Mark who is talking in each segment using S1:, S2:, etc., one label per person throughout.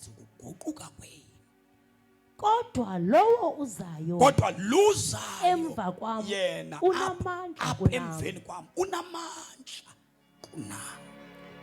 S1: Nenze ukuguquka kwenu.
S2: Kodwa lowo uzayo
S1: Kodwa luzayo
S2: emva kwam
S1: yena
S2: unamandla
S1: apha
S2: kunam.
S1: emveni kwam unamandla kunam.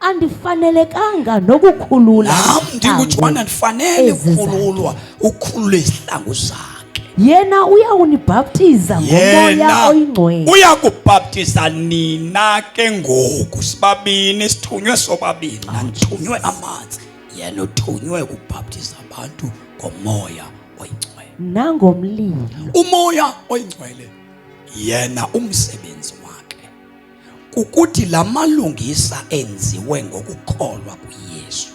S2: Andifanelekanga nokukhulula
S1: Nam
S2: izihlangu
S1: ndinguJohane ndifanele
S2: ezi zakhe.
S1: ukukhululwa ukhulule izihlangu zakhe.
S2: Yena uyawunibhaptiza ngomoya
S1: Yena
S2: oyingcwele
S1: uyakubhaptiza nina ke ngoku sibabini sithunywe sobabini nandithunywe amanzi yena uthunywe ukubhaptiza abantu ngomoya oyingcwele.
S2: Nangomlilo.
S1: Umoya oyingcwele yena umsebenzi wakhe kukuthi la malungisa enziwe ngokukholwa kuYesu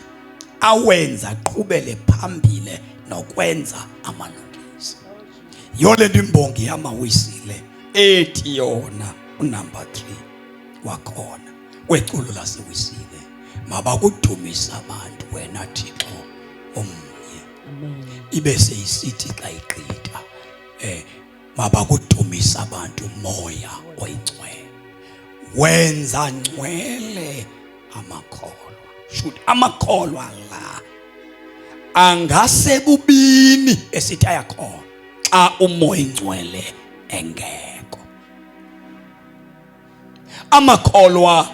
S1: awenza aqhubele phambile nokwenza amalungisa. Yiyo le nto imbongi yamaWisile ethi yona unumber 3 wakhona weculo laseWisile, mabakudumisa abantu wena Thixo omnye. Ibe seyisithi xa igqitha mabakudumisa abantu moya oyingcwele wenza ngcwele amakholwa. Shoot amakholwa la angasebubini esithi ayakholwa xa umoya ingcwele engekho. Amakholwa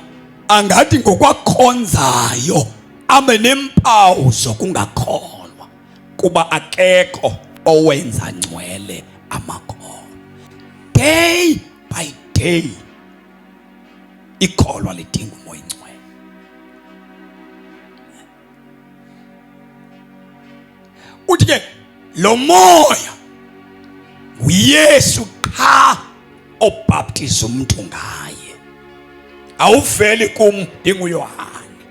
S1: angathi ngokwakhonzayo abe nempawu zokungakholwa kuba akekho owenza ngcwele amakholwa. Day by day ikholwa lidinga umoya ingcwele. Uthi ke lo moya nguYesu qha obhaptiza umuntu ngaye, awuveli kum ndinguYohane,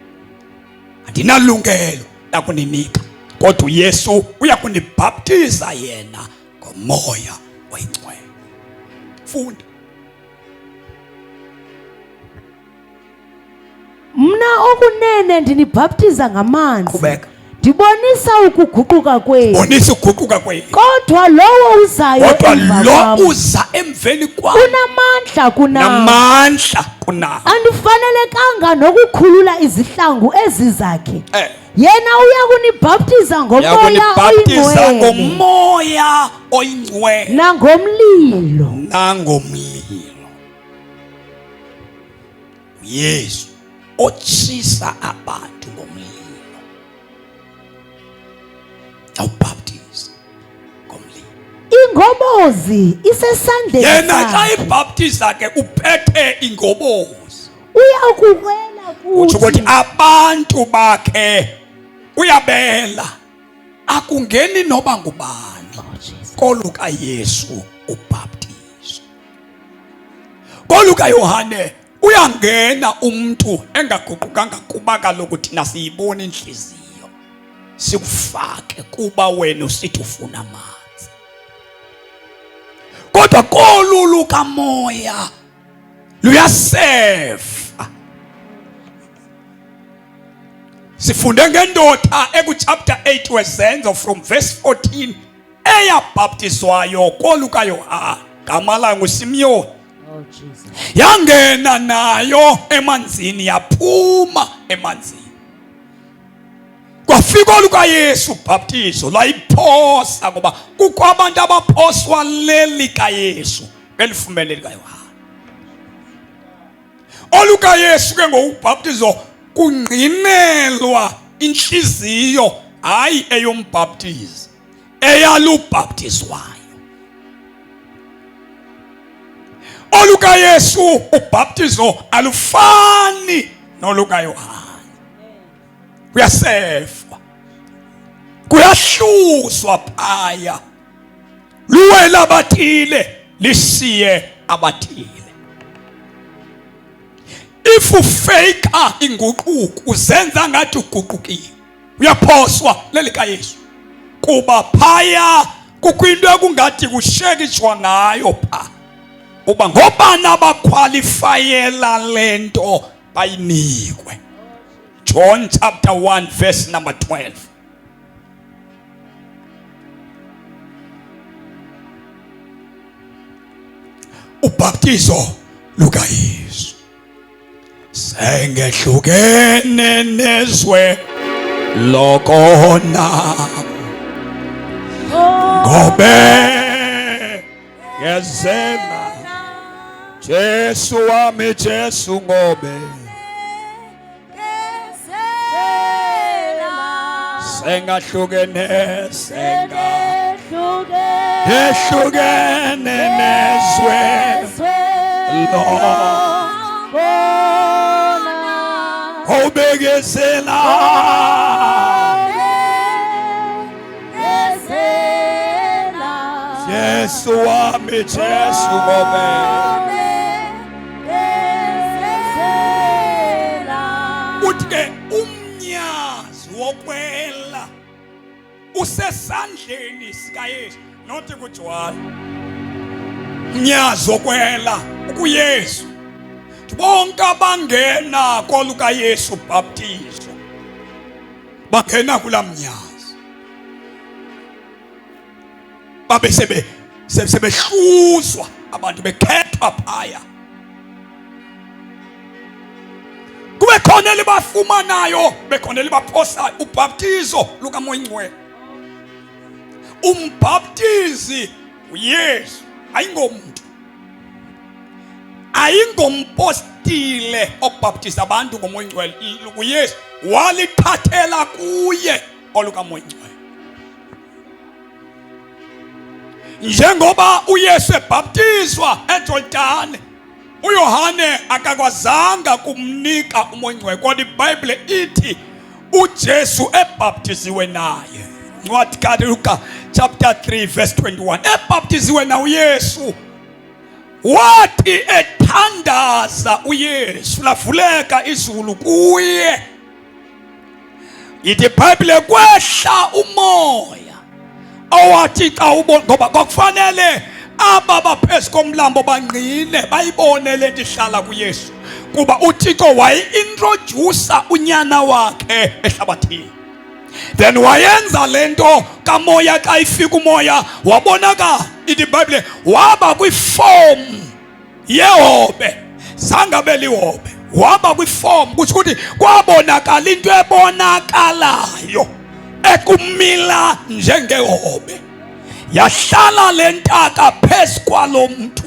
S1: andinalungelo lakuninika, kodwa uYesu uyakunibhaptiza yena ngomoya oyingcwele. Funda.
S2: Mna okunene ndinibhaptiza ngamanzi.
S1: Qhubeka.
S2: Ndibonisa ukuguquka kwenu.
S1: Bonisa ukuguquka kwenu.
S2: Kodwa lowo uzayo
S1: Kodwa
S2: emva
S1: lo
S2: kwam
S1: uza emveni kwam
S2: unamandla kunam.
S1: Namandla kunam.
S2: Andifanelekanga nokukhulula izihlangu ezi zakhe. Yena uyakunibhaptiza ngomoya
S1: Uyakunibhaptiza
S2: oyingcwele.
S1: ngomoya oyingcwele.
S2: Nangomlilo.
S1: Nangomlilo. uYesu otshisa abantu ngomlilo, awubhaptiza ngomlilo.
S2: Ingobozi isesandleni
S1: Yena xa
S2: sakhe.
S1: ibhaptiza ke uphethe ingobozi.
S2: Uyakuwela
S1: Utsho ukuthi
S2: kuthi
S1: abantu bakhe uyabela, akungeni noba ngubani
S2: Oh, Jesus.
S1: koluka Yesu ubhaptizo. Koluka Yohane uyangena umuntu engaguqukanga, kuba kaloku thina siyibona inhliziyo, sikufake kuba wena usithi ufuna amanzi. Kodwa kolu lukamoya luyasefa. Sifunde ngendoda ekuchapter 8 weZenzo from verse 14 eyabhaptizwayo kolukaYohane, gama layo nguSimiyoni.
S2: Oh, Jesus.
S1: Yangena nayo emanzini, yaphuma emanzini. Kwafika olukaYesu ubhaptizo lwayiphosa, ngoba kukho abantu abaphoswa leli kaYesu belifumene likaYohane. OlukaYesu ke ngokubhaptizo kungqinelwa inhliziyo, hayi eyombhaptizi, eyalubhaptizwayo. OlukaYesu ubhaptizo alufani nolukaYohane, kuyasefwa, kuyahluzwa phaya, luwela abathile lishiye abathile. If ufake inguquko uzenza ngathi uguqukile, uyaphoswa leli kaYesu, kuba phaya kukho into ekungathi kushekishwa ngayo pha, uba ngobani abakhwalifayela le nto bayinikwe. John chapter 1 verse number 12. Ubhaptizo lukaYesu sengehlukene nezwe. Lokona ngobe ngezela Jesu wami Jesu ngobe sengahlukene senga ehlukene nezwe lo ubekezela Jesu wami Jesu ngobe uthi ke umnyazi wokwela usesandleni sikaYesu not kuJohane umnyazi wokwela ukuYesu bonke abangena kolukaYesu bhaptizo bangena kula mnyazi babe sebe sebehluzwa abantu bekhethwa phaya kube khona elibafumanayo bekhona elibaphosayo ubhaptizo lukamoya ingcwele umbhaptizi uYesu ayingomntu ayingompostile obhaptiza abantu ngomoya ingcwele uYesu walithathela kuye olukamoya ingcwele njengoba uYesu ebhaptizwa eJordani uYohane akakwazanga kumnika umoya ongcwele kodwa iBhayibhile ithi uJesu ebhaptiziwe naye ncwadi kaLuka chapter 3 verse 21 ebhaptiziwe na uYesu wathi ethandaza uYesu lavuleka izulu kuye Ithi iBhayibhile kwehla umoya owathi xa ubona ngoba kwakufanele aba baphezu komlambo bangqine bayibone le nto ihlala kuYesu kuba uThixo wayi-introdyusa unyana wakhe ehlabathini then wayenza le nto kamoya xa ifika umoya wabonakala ithi ibhayibhile waba kwifomu yehobe zange abe lihobe waba kwifom kusho ukuthi kwabonakala into ebonakalayo ekumila njengehobe yahlala le ntaka phezu kwalo mntu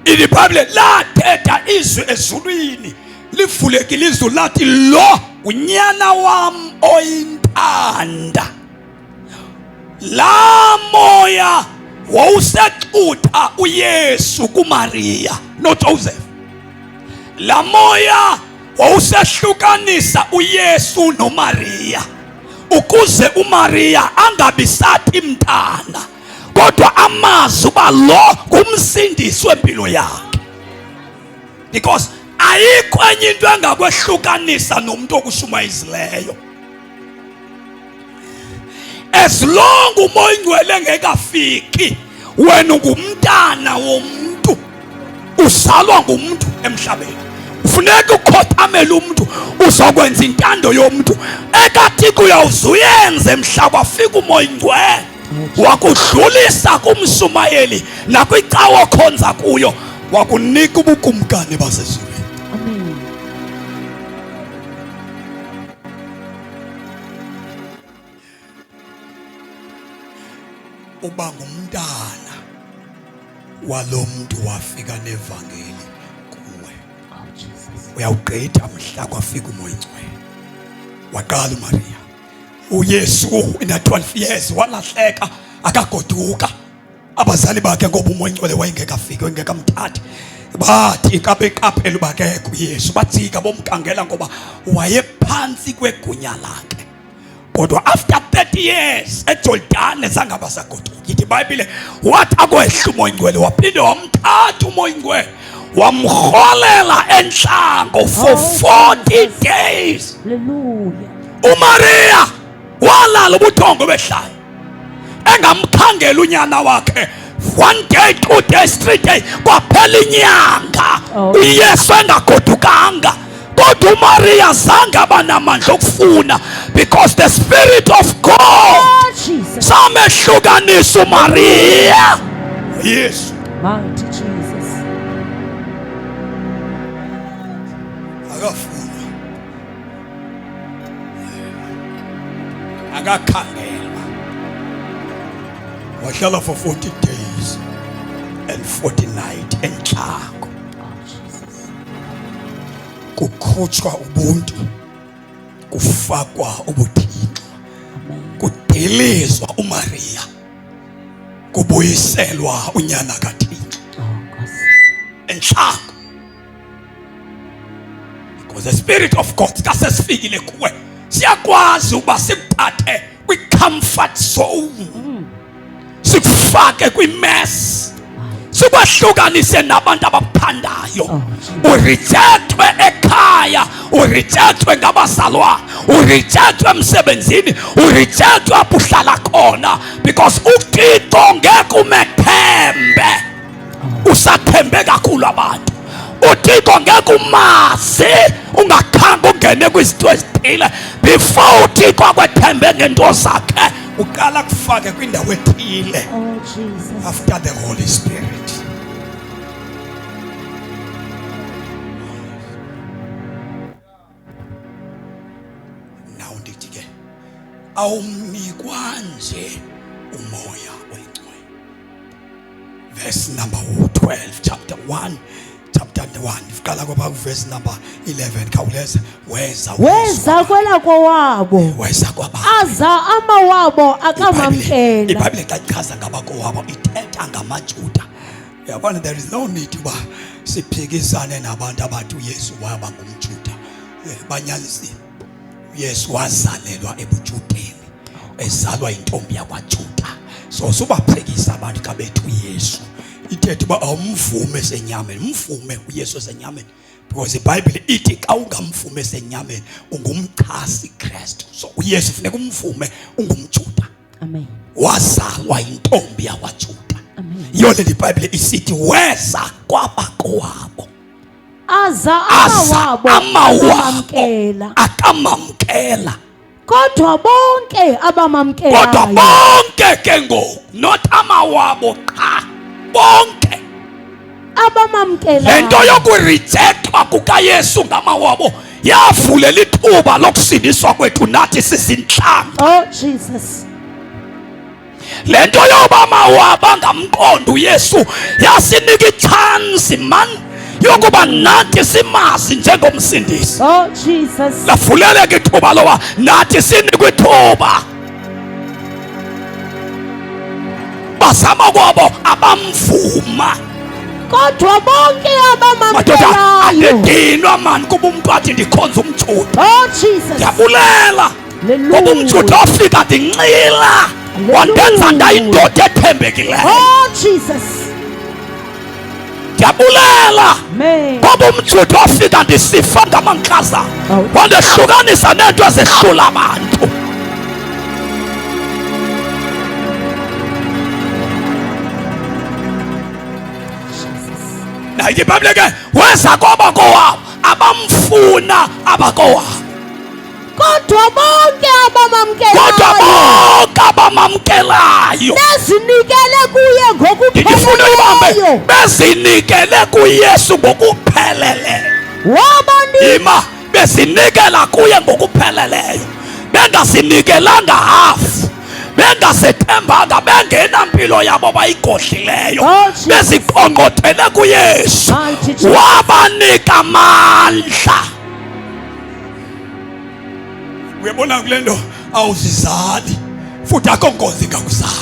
S1: ilibhayibhile lathetha izwi ezulwini livulekile izulu lathi lo unyana wam oyintanda la moya wawusexutha uYesu kuMaria noJoseph la moya wawusehlukanisa uYesu noMaria ukuze uMaria angabi sathi mntana kodwa amazi uba lo ngumsindisi wempilo yakhe because ayikho enye into engakwehlukanisa nomuntu okushumayizileyo as long umoya ingcwele engekafiki wena ungumntana womntu uzalwa ngumntu emhlabeni ufuneka ukhothamele umntu uzokwenza intando yomntu ekathixo uyawuzuyenze mhla kwafika umoya ingcwele wakudlulisa kumshumayeli nakwicawa okhonza kuyo wakunika ubukumkani basezulwini uba ngumntana walo mntu wafika nevangeli kuwe
S2: Oh,
S1: uyawugqitha mhla kwafika umoya ingcwele waqala uMaria uYesu ina 12 years walahleka akagoduka abazali bakhe ngoba umoya ingcwele wayengekafiki wayengekamthathi bathi xa beqaphela uba kekho uYesu bajika bomkhangela ngoba wayephantsi kwegunya lakhe kodwa after 30 years eJordane zange basagoduka ithi iBhayibhile wathi akwehla umoya ingcwele waphinde wamthatha umoya ingcwele wamrholela entlango for 40 days
S2: Hallelujah.
S1: uMaria walala ubuthongo behlayo engamkhangela unyana wakhe one day two days three days kwaphela inyanga
S2: Oh.
S1: uyesu engagodukanga kodwa uMaria zange abanamandla okufuna because the spirit of God
S2: Oh, Jesus.
S1: samehlukanisa uMaria Yesu
S2: Mighty Jesus.
S1: akafuna Akakhangelwa, wahlala for 40 days and 40 night entlango.
S2: Oh, Jesus.
S1: Kukhutshwa ubuntu, kufakwa ubuthixo.
S2: Amen.
S1: Kudilizwa uMaria, kubuyiselwa unyana kaThixo.
S2: Oh, Nkosi.
S1: Entlango, because the spirit of God xa sesifikile kuwe, siyakwazi uba sikuthathe kwi-comfort zone, sikufake kwi-mess, sikwahlukanise nabantu abakuthandayo.
S2: Oh, Jesus.
S1: Urejectwe ekhaya, urejectwe ngabazalwane, urejectwe emsebenzini, urejectwe apho uhlala khona, because uThixo ngeke umethembe usathembe kakhulu abantu. uThixo ngeke umazi ungakhange ungene kwizinto ezithile. Before uThixo akwethembe ngento zakhe, uqala kufake kwindawo ethile.
S2: Oh, Jesus.
S1: After the Holy Spirit, now ndithi ke awumnikwa nje uMoya oyiNgcwele. Verse number 12, chapter 1, chapter 1, iqala kwaba verse number 11. Khawuleza. Weza.
S2: Weza kwelakowabo.
S1: Weza kwaba.
S2: Aza amawabo akamamkela.
S1: IBhayibhile xa ichaza ngabakowabo ithetha ngamaJuda. Uyabona, there is no need uba siphikisane nabantu abathi uYesu waba ngumJuda. Banyanisile. uYesu wazalelwa ebuJudeni, ezalwa intombi yakwaJuda. So subaphikisa abantu xa bethi uYesu, ithethe uba awumvume esenyameni. Umvume uYesu esenyameni, because iBhayibhile ithi xa ungamvume esenyameni ungumchasi Kristu. So uYesu funeka umvume ungumJuda.
S2: Amen.
S1: Wazalwa intombi yakwaJuda.
S2: Amen.
S1: Yiyo le iBhayibhile isithi weza kwabakowabo.
S2: Aza
S1: aza
S2: amawabo
S1: amawabo
S2: akamamkela.
S1: Akamamkela.
S2: Kodwa bonke
S1: Kodwa
S2: abamamkelayo,
S1: bonke ke ngoku, not amawabo qha, bonke. Le nto
S2: abamamkelayo,
S1: yokurejectwa kukaYesu ngamawabo yavulela ithuba lokusindiswa kwethu nathi sizintlanga.
S2: Oh, Jesus.
S1: Le nto yoba amawabo angamqondi uYesu yasinika itshansi man yokuba nathi simazi njengomsindisi.
S2: Oh, Jesus.
S1: Lafuleleka ithuba loba nathi sinikwe ithuba. Bazama kwabo abamvuma.
S2: Kodwa bonke
S1: Madoda,
S2: abamamkelayo,
S1: andidinwa mani kuba umntu athi ndikhonza umJuda.
S2: Oh, Jesus.
S1: Ndiyabulela ngoba umJuda
S2: Hallelujah.
S1: wafika ndinxila, wandenza ndayindoda ethembekileyo.
S2: Oh, Jesus.
S1: Ndiyabulela
S2: Amen.
S1: ngoba umJuda wafika ndisifa ngamankazana,
S2: Oh.
S1: wandehlukanisa neento ezehlula abantu.
S2: Jesus.
S1: Naye iBhayibhile ke, weza kwabakowabo, abamfuna abakowabo.
S2: Kodwa bonke
S1: Kodwa
S2: abamamkelayo,
S1: bonke abamamkelayo,
S2: bezinikele kuye
S1: ndifuna uyibambe,
S2: ngokupheleleyo,
S1: bezinikele kuYesu ngokupheleleyo,
S2: wabanika
S1: ima, bezinikela kuye ngokupheleleyo, bengasinikelanga hafu, bengasethembanga, bengenampilo yabo bayigodlileyo,
S2: Oh, Jesus.
S1: beziqongqothele kuYesu,
S2: Mighty Jesus.
S1: wabanika amandla. Uyabona kule nto, awuzizali futhi akho nkonzo ingakuzala.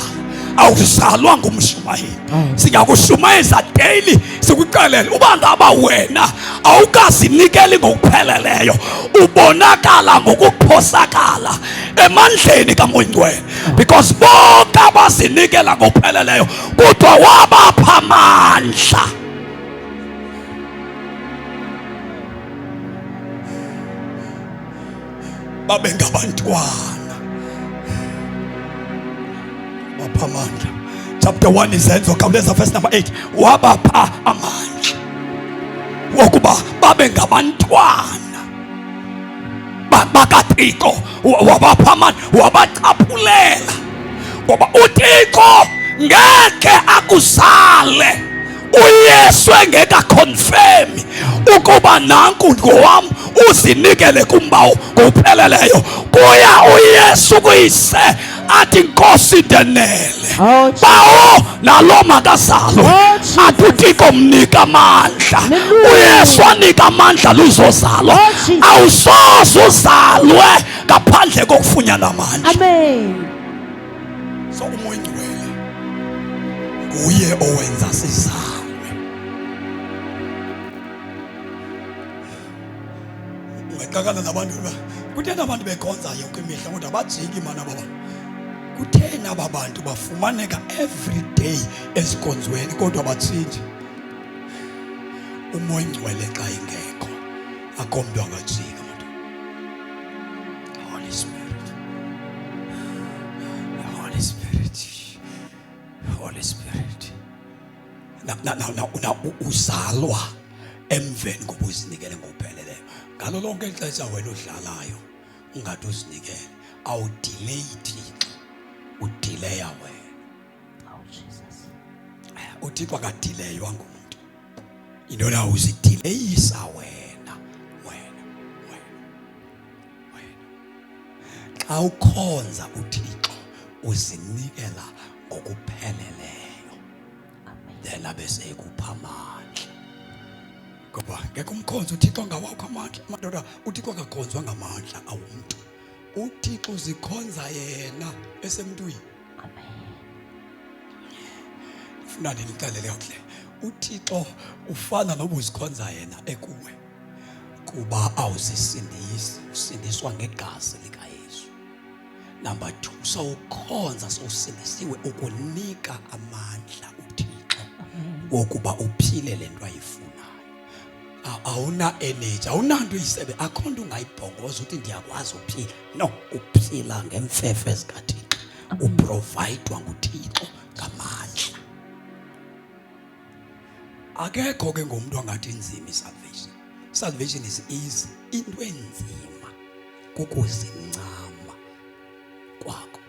S1: Awuzalwa ngumshumayeli. Singakushumayeza daily, sikuxelele uba ngaba wena awukazinikeli ngokupheleleyo, ubonakala ngokuphosakala emandleni kaMoya Ngcwele, because bonke abazinikela ngokupheleleyo kodwa wabapha amandla. Babe ngabantwana, wabapha amandla. Chapter 1 Izenzo, khawuleza, verse number 8. Wabapha amandla wokuba babe ngabantwana bakaThixo. Wabapha amandla, wabacaphulela, ngoba uThixo ngeke akuzale uYesu engekaconfirmi ukuba nanku ngowam, uzinikele kumbawo ngokupheleleyo kuya uYesu. uYesu kuyise athi Nkosi ndenele.
S2: Oh, Jesus.
S1: Bawo nalo makazalwe.
S2: Oh, Jesus.
S1: Athi uThixo mnika amandla.
S2: Hallelujah.
S1: uYesu anika amandla luzozalwa.
S2: Oh, Jesus.
S1: Awusoze uzalwe ngaphandle kokufunyana amandla.
S2: Amen.
S1: So uMoya Oyingcwele nguye owenza sizalwe. Ungexakana nabantu ba kutheni abantu bekhonza yonke imihla kodwa bajiki mana baba. Kutheni aba bantu bafumaneka every day ezikonzweni kodwa batshintshe. UMoya Oyingcwele xa ingekho akho mntu angajika madoda. Holy Spirit. Holy Spirit. Holy Spirit. Na na na, na, na uzalwa emveni kokuba uzinikele ngokupheleleyo. Ngalo lonke ixesha wena udlalayo ungathi uzinikele, awudileyi Thixo, udileya wena.
S2: Oh Jesus.
S1: UThixo akadileywa ngumntu. Into la uzidileyisa wena, wena, wena, wena. Xa ukhonza uThixo uzinikela ngokupheleleyo.
S2: Amen.
S1: Then abese ekupha amandla. Ngoba ngeke umkhonze uThixo ngawakho amandla. Madoda, uThixo akakhonzwa ngamandla awumntu. uThixo uzikhonza yena esemntwini.
S2: Amen.
S1: Funa ndinixelele kakuhle. uThixo ufana noba uzikhonza yena ekuwe. Kuba awuzisindisi, usindiswa ngegazi likaYesu. Number 2, sowukhonza sowusindisiwe ukunika amandla uThixo wokuba uphile le nto ayifunayo. Awuna energy, awunanto uyisebe, akho nto ungayibhongoza uthi ndiyakwazi uphila. No, uphila ngemfefe zikaThixo. Uprovayidwa nguThixo ngamandla. Akekho ke ngomntu angathi inzima isalvation. Salvation is easy. Into enzima kukuzincama kwakho.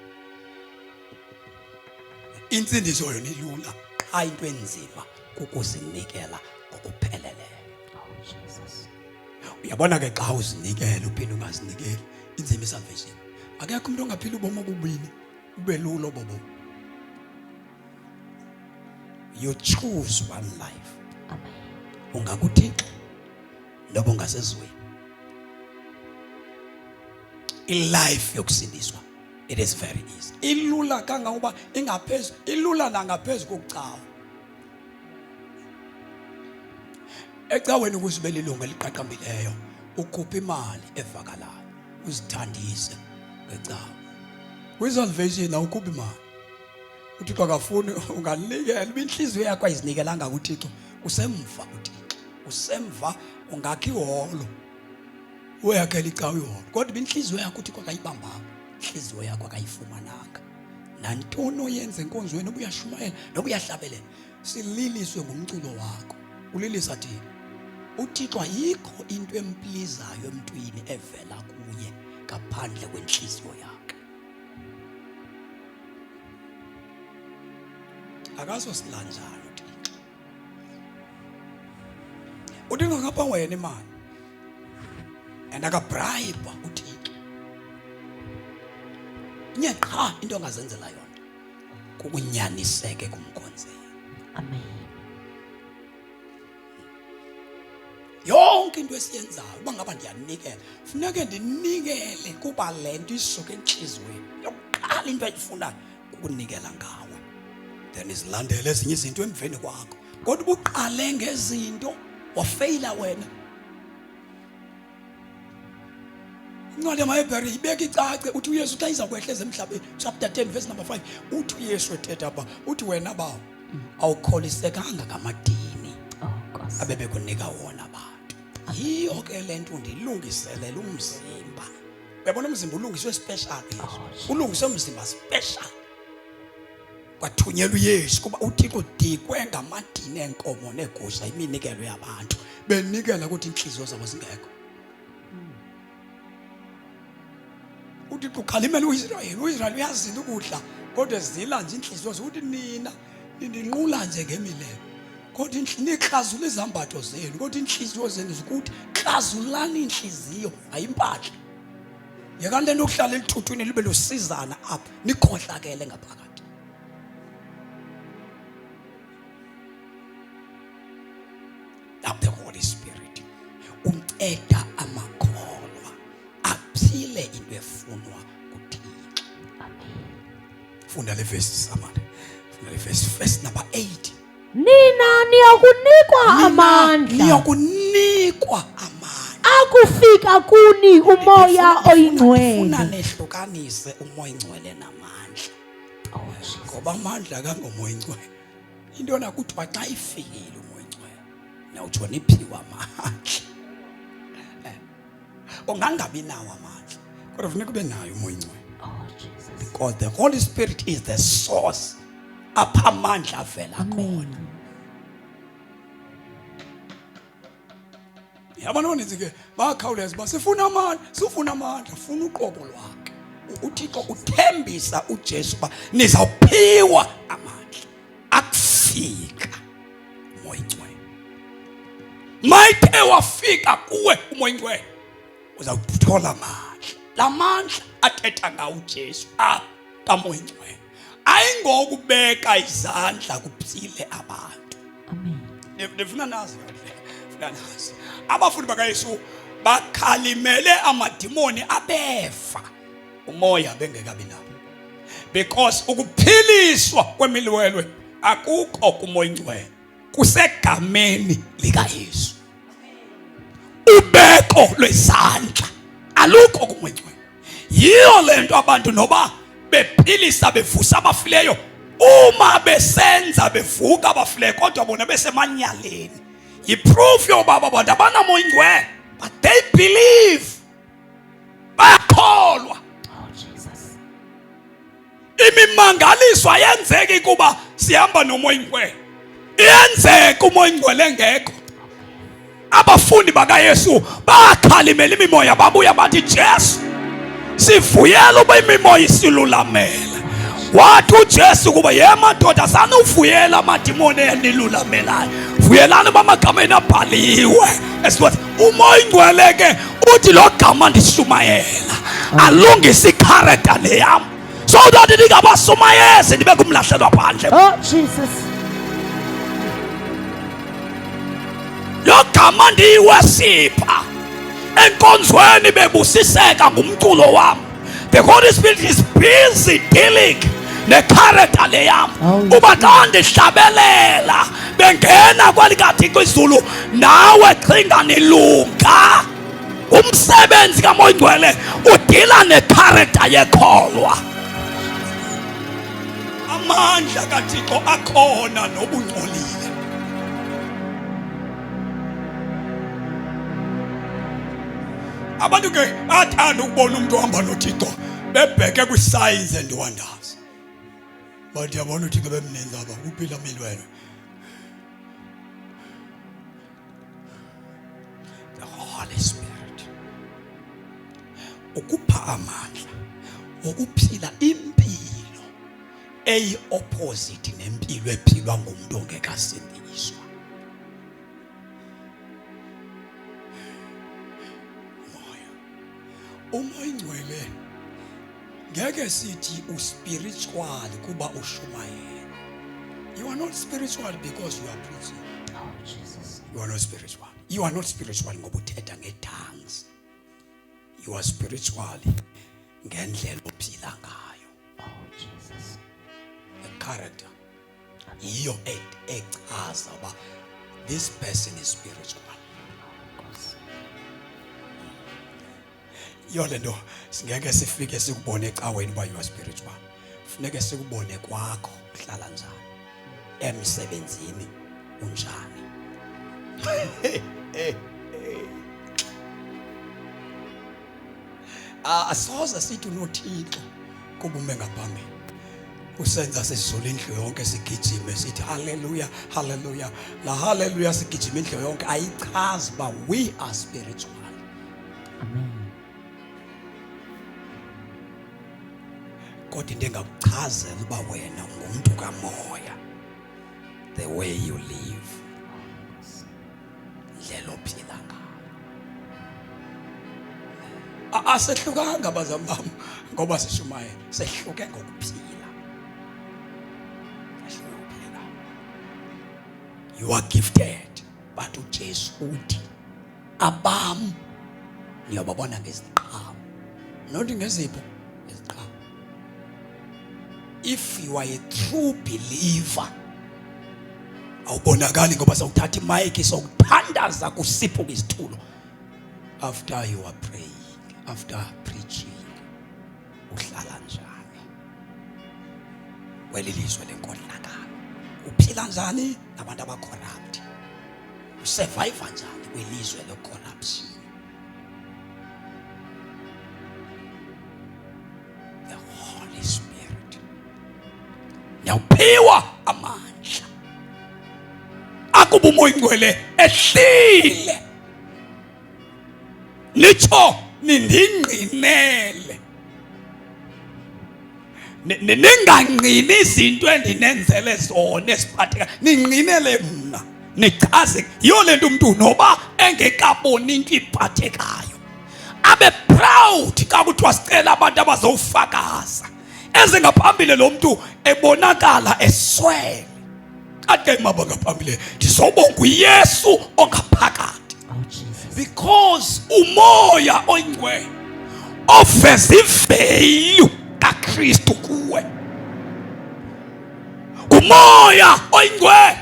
S1: Insindiso yona ilula, qha into enzima kukuzinikela ngokupheleleyo.
S2: Oh Jesus.
S1: Uyabona ke xa uzinikela uphinde ungazinikeli, inzima isalvation. Akekho umuntu ongaphila ubomi obubini, ube lulo bobo. You choose one life.
S2: Amen.
S1: UngakuThixo noba ungasezweni. I-life yokusindiswa it is very easy. Ilula kangangokuba ingaphezu, ilula nangaphezu kokucawa. Ecaweni ukuze ube lilungu eliqaqambileyo ukhupha imali evakalayo uzithandise ngecawa. Kwi-salvation awukhuphi imali. uThixo akafuni unganikela uba inhliziyo yakho ayizinikelanga kuThixo, usemva kuThixo, usemva. Ungakha iholo, uyakhela icawa iholo, kodwa uba inhliziyo yakho uThixo akayibambanga, inhliziyo yakho akayifumananga. Nantoni oyenza enkonzweni, noba uyashumayela noba uyahlabelela, sililiswe ngumculo wakho. Ulilisa thina uThixo. Ayikho into emplizayo emntwini evela kuye ngaphandle kwenhliziyo yakhe. Akazosilanjani uThixo. uThixo ngapha wena imali and akabribe uThixo. Inye qha into ongazenzela yona kukunyaniseke kumkhonzeni.
S2: Amen.
S1: Yonke into esiyenzayo uba ngaba ndiyanikela, funeke ndinikele kuba le nto isuka entliziyweni. Yokuqala into ayifunayo kukunikela ngawe, then izilandele ezinye izinto emveni kwakho. Kodwa ubuqale ngezinto wafeyila wena. Incwadi yamaHebhere ibeka icace, uthi uYesu xa iza kwehla emhlabeni, chapter 10 verse number 5, uthi uYesu ethetha apha, uthi wena bawo awukholisekanga ngamadini
S2: Oh Nkosi.
S1: abebekunika wona abantu. Yiyo ke le nto ndilungiselela umzimba. Uyabona umzimba ulungiswe special, Yesu ulungiswe umzimba special. Kwathunyelwa uYesu kuba uThixo dikwe ngamadini enkomo neegusha, iminikelo yabantu benikela ukuthi inhliziyo zabo zingekho. uThixo ukhalimela uIsrayeli, uIsrayeli uyazila ukudla kodwa ezila nje inhliziyo zokuthi nina nindinqula nje ngemilebe, kodwa niklazula izambatho zenu, kodwa inhliziyo zenu zikuthi. Klazulani inhliziyo, ayimpahla. Yekani le nto yokuhlala elithuthwini libe lusizana apha, nikhohlakele ngaphakathi. Now the Holy Spirit unceda amakholwa aphile into efunwa nguThixo. Funda le verse samane. Funda le verse, verse number 8.
S2: Nina niyakunikwa amandla.
S1: Niyakunikwa amandla.
S2: Akufika kuni umoya oyingcwele.
S1: Ndifuna nehlukanise umoya oyingcwele namandla.
S2: Oh, Jesus.
S1: Ngoba amandla kangomoya oyingcwele. Into na kuthiwa xa ifikile umoya oyingcwele, nawutsho niphiwa amandla. Ungangabi nawo amandla, kodwa funeka ube nayo umoya oyingcwele.
S2: Oh, Jesus.
S1: Because the Holy Spirit is the source apha amandla avela khona. Yabona abaninzi ke bayakhawuleza uba sifuna amandla, sifuna amandla, funa uqobo lwakhe. UThixo uthembisa uJesu uba nizawuphiwa amandla akufika umoya oyingcwele. Mayithe wafika kuwe umoya oyingcwele, uzawuthola amandla. La mandla athetha ngawo uJesu apha kamoya oyingcwele ayingokubeka izandla kuphile abantu.
S2: Amen.
S1: Ndifuna nazi kakuhle, ndifuna nazi. Abafundi bakaYesu bakhalimele amadimoni abeva umoya bengekabi nabo, because ukuphiliswa kwemilwelwe akukho kumoya oyingcwele, kusegameni likaYesu. Ubeko lwezandla alukho kumoya oyingcwele. Yiyo le nto abantu noba bephilisa bevusa abafileyo, uma besenza bevuka abafileyo, kodwa bona besemanyaleni. Yiproof yoba aba bantu abanamoya oyingcwele, but they believe, bayakholwa.
S2: Oh, Jesus.
S1: Imimangaliso ayenzeki kuba sihamba nomoya oyingcwele, iyenzeka umoya oyingcwele engekho. Abafundi bakaYesu bakhalimela imimoya, babuya bathi, Jesu, sivuyela uba imimoya isilulamela. Wathi uJesu kuba, ye madoda, sanuvuyela amadimoni enilulamelayo, vuyelani uba amagama enu abhaliwe esiwathi. Umoya oyingcwele ke uthi lo gama ndishumayela alungise ikhareta le yam, so that ndingabasumayezi ndibe kumlahlelwa phandle.
S2: Oh, Jesus.
S1: Lo gama ndiyiwesipha enkonzweni bebusiseka ngumculo wam. The Holy Spirit is busy dealing nekhareta le yam.
S2: Oh,
S1: Uba xa ndihlabelela bengena kwelikaThixo izulu, nawe xhinga nilunga. Umsebenzi kaMoya Oyingcwele udila nekhareta yekholwa. Amandla kaThixo akhona nobungcolile. Abantu ke bayathanda ukubona umuntu ohamba noThixo bebheke kwi-signs and wonders. But yabona uThixo bemninzi apha kuphila milwelo. The Holy Spirit ukupha amandla okuphila impilo eyi-opposite nempilo ephilwa ngumuntu ongekasindiswa. Umoya, umoya ingcwele ngeke sithi uspiritual kuba ushumayela. You are not spiritual because you are preaching.
S2: Oh, Jesus.
S1: You are not spiritual. You are not spiritual ngoba uthetha nge-tongues. You are spiritual ngendlela ophila ngayo.
S2: Oh, Jesus.
S1: The character yiyo echaza uba this person is spiritual.
S2: Nkosi.
S1: Yiyo le nto singeke sifike sikubone ecaweni uba you are spiritual. Funeke sikubone kwakho uhlala njani, emsebenzini unjani. Asoze sithi unoThixo kuba ume ngaphambili usenza sizula indlu yonke, sigijime sithi haleluya, haleluya. La haleluya sigijima indlu yonke ayichazi uba we are spiritual.
S2: Amen.
S1: Kodwa into engakuchazela uba wena ungumntu kamoya, the way you live, indlela ophila ngayo. Asehlukanga bazali bam ngoba sishumayela, sehluke ngokuphila. Sehluke ngokuphila. You are gifted, but uJesu uthi abam niyobabona ngeziqhamo, not ngezipho, ngeziqhamo. If you are a true believer, awubonakali ngoba sawuthatha imayiki sokuthandaza kusiphuka isithulo. After you are praying, after preaching, uhlala njani kweli lizwe lenkohlakalo? Uphila njani nabantu abacorrupt? Usurvive njani kwilizwe lecorruption? The Holy Spirit niyawuphiwa amandla akuba uMoya Ingcwele ehlile, nitsho nindingqinele, ningangqini izinto endinenzele zona eziphatheka, ningqinele mna, nichaze. Yiyo le nto umntu noba engekaboni into iphathekayo abe proud xa kuthiwa sicela abantu abazowufakaza ezingaphambili, lo mntu ebonakala eswele, athi ke maba ngaphambili ndizobonga uYesu ongaphakathi.
S2: Oh Jesus.
S1: Because uMoya Oyingcwele oveza ivalue kaKristu kuwe, nguMoya Oyingcwele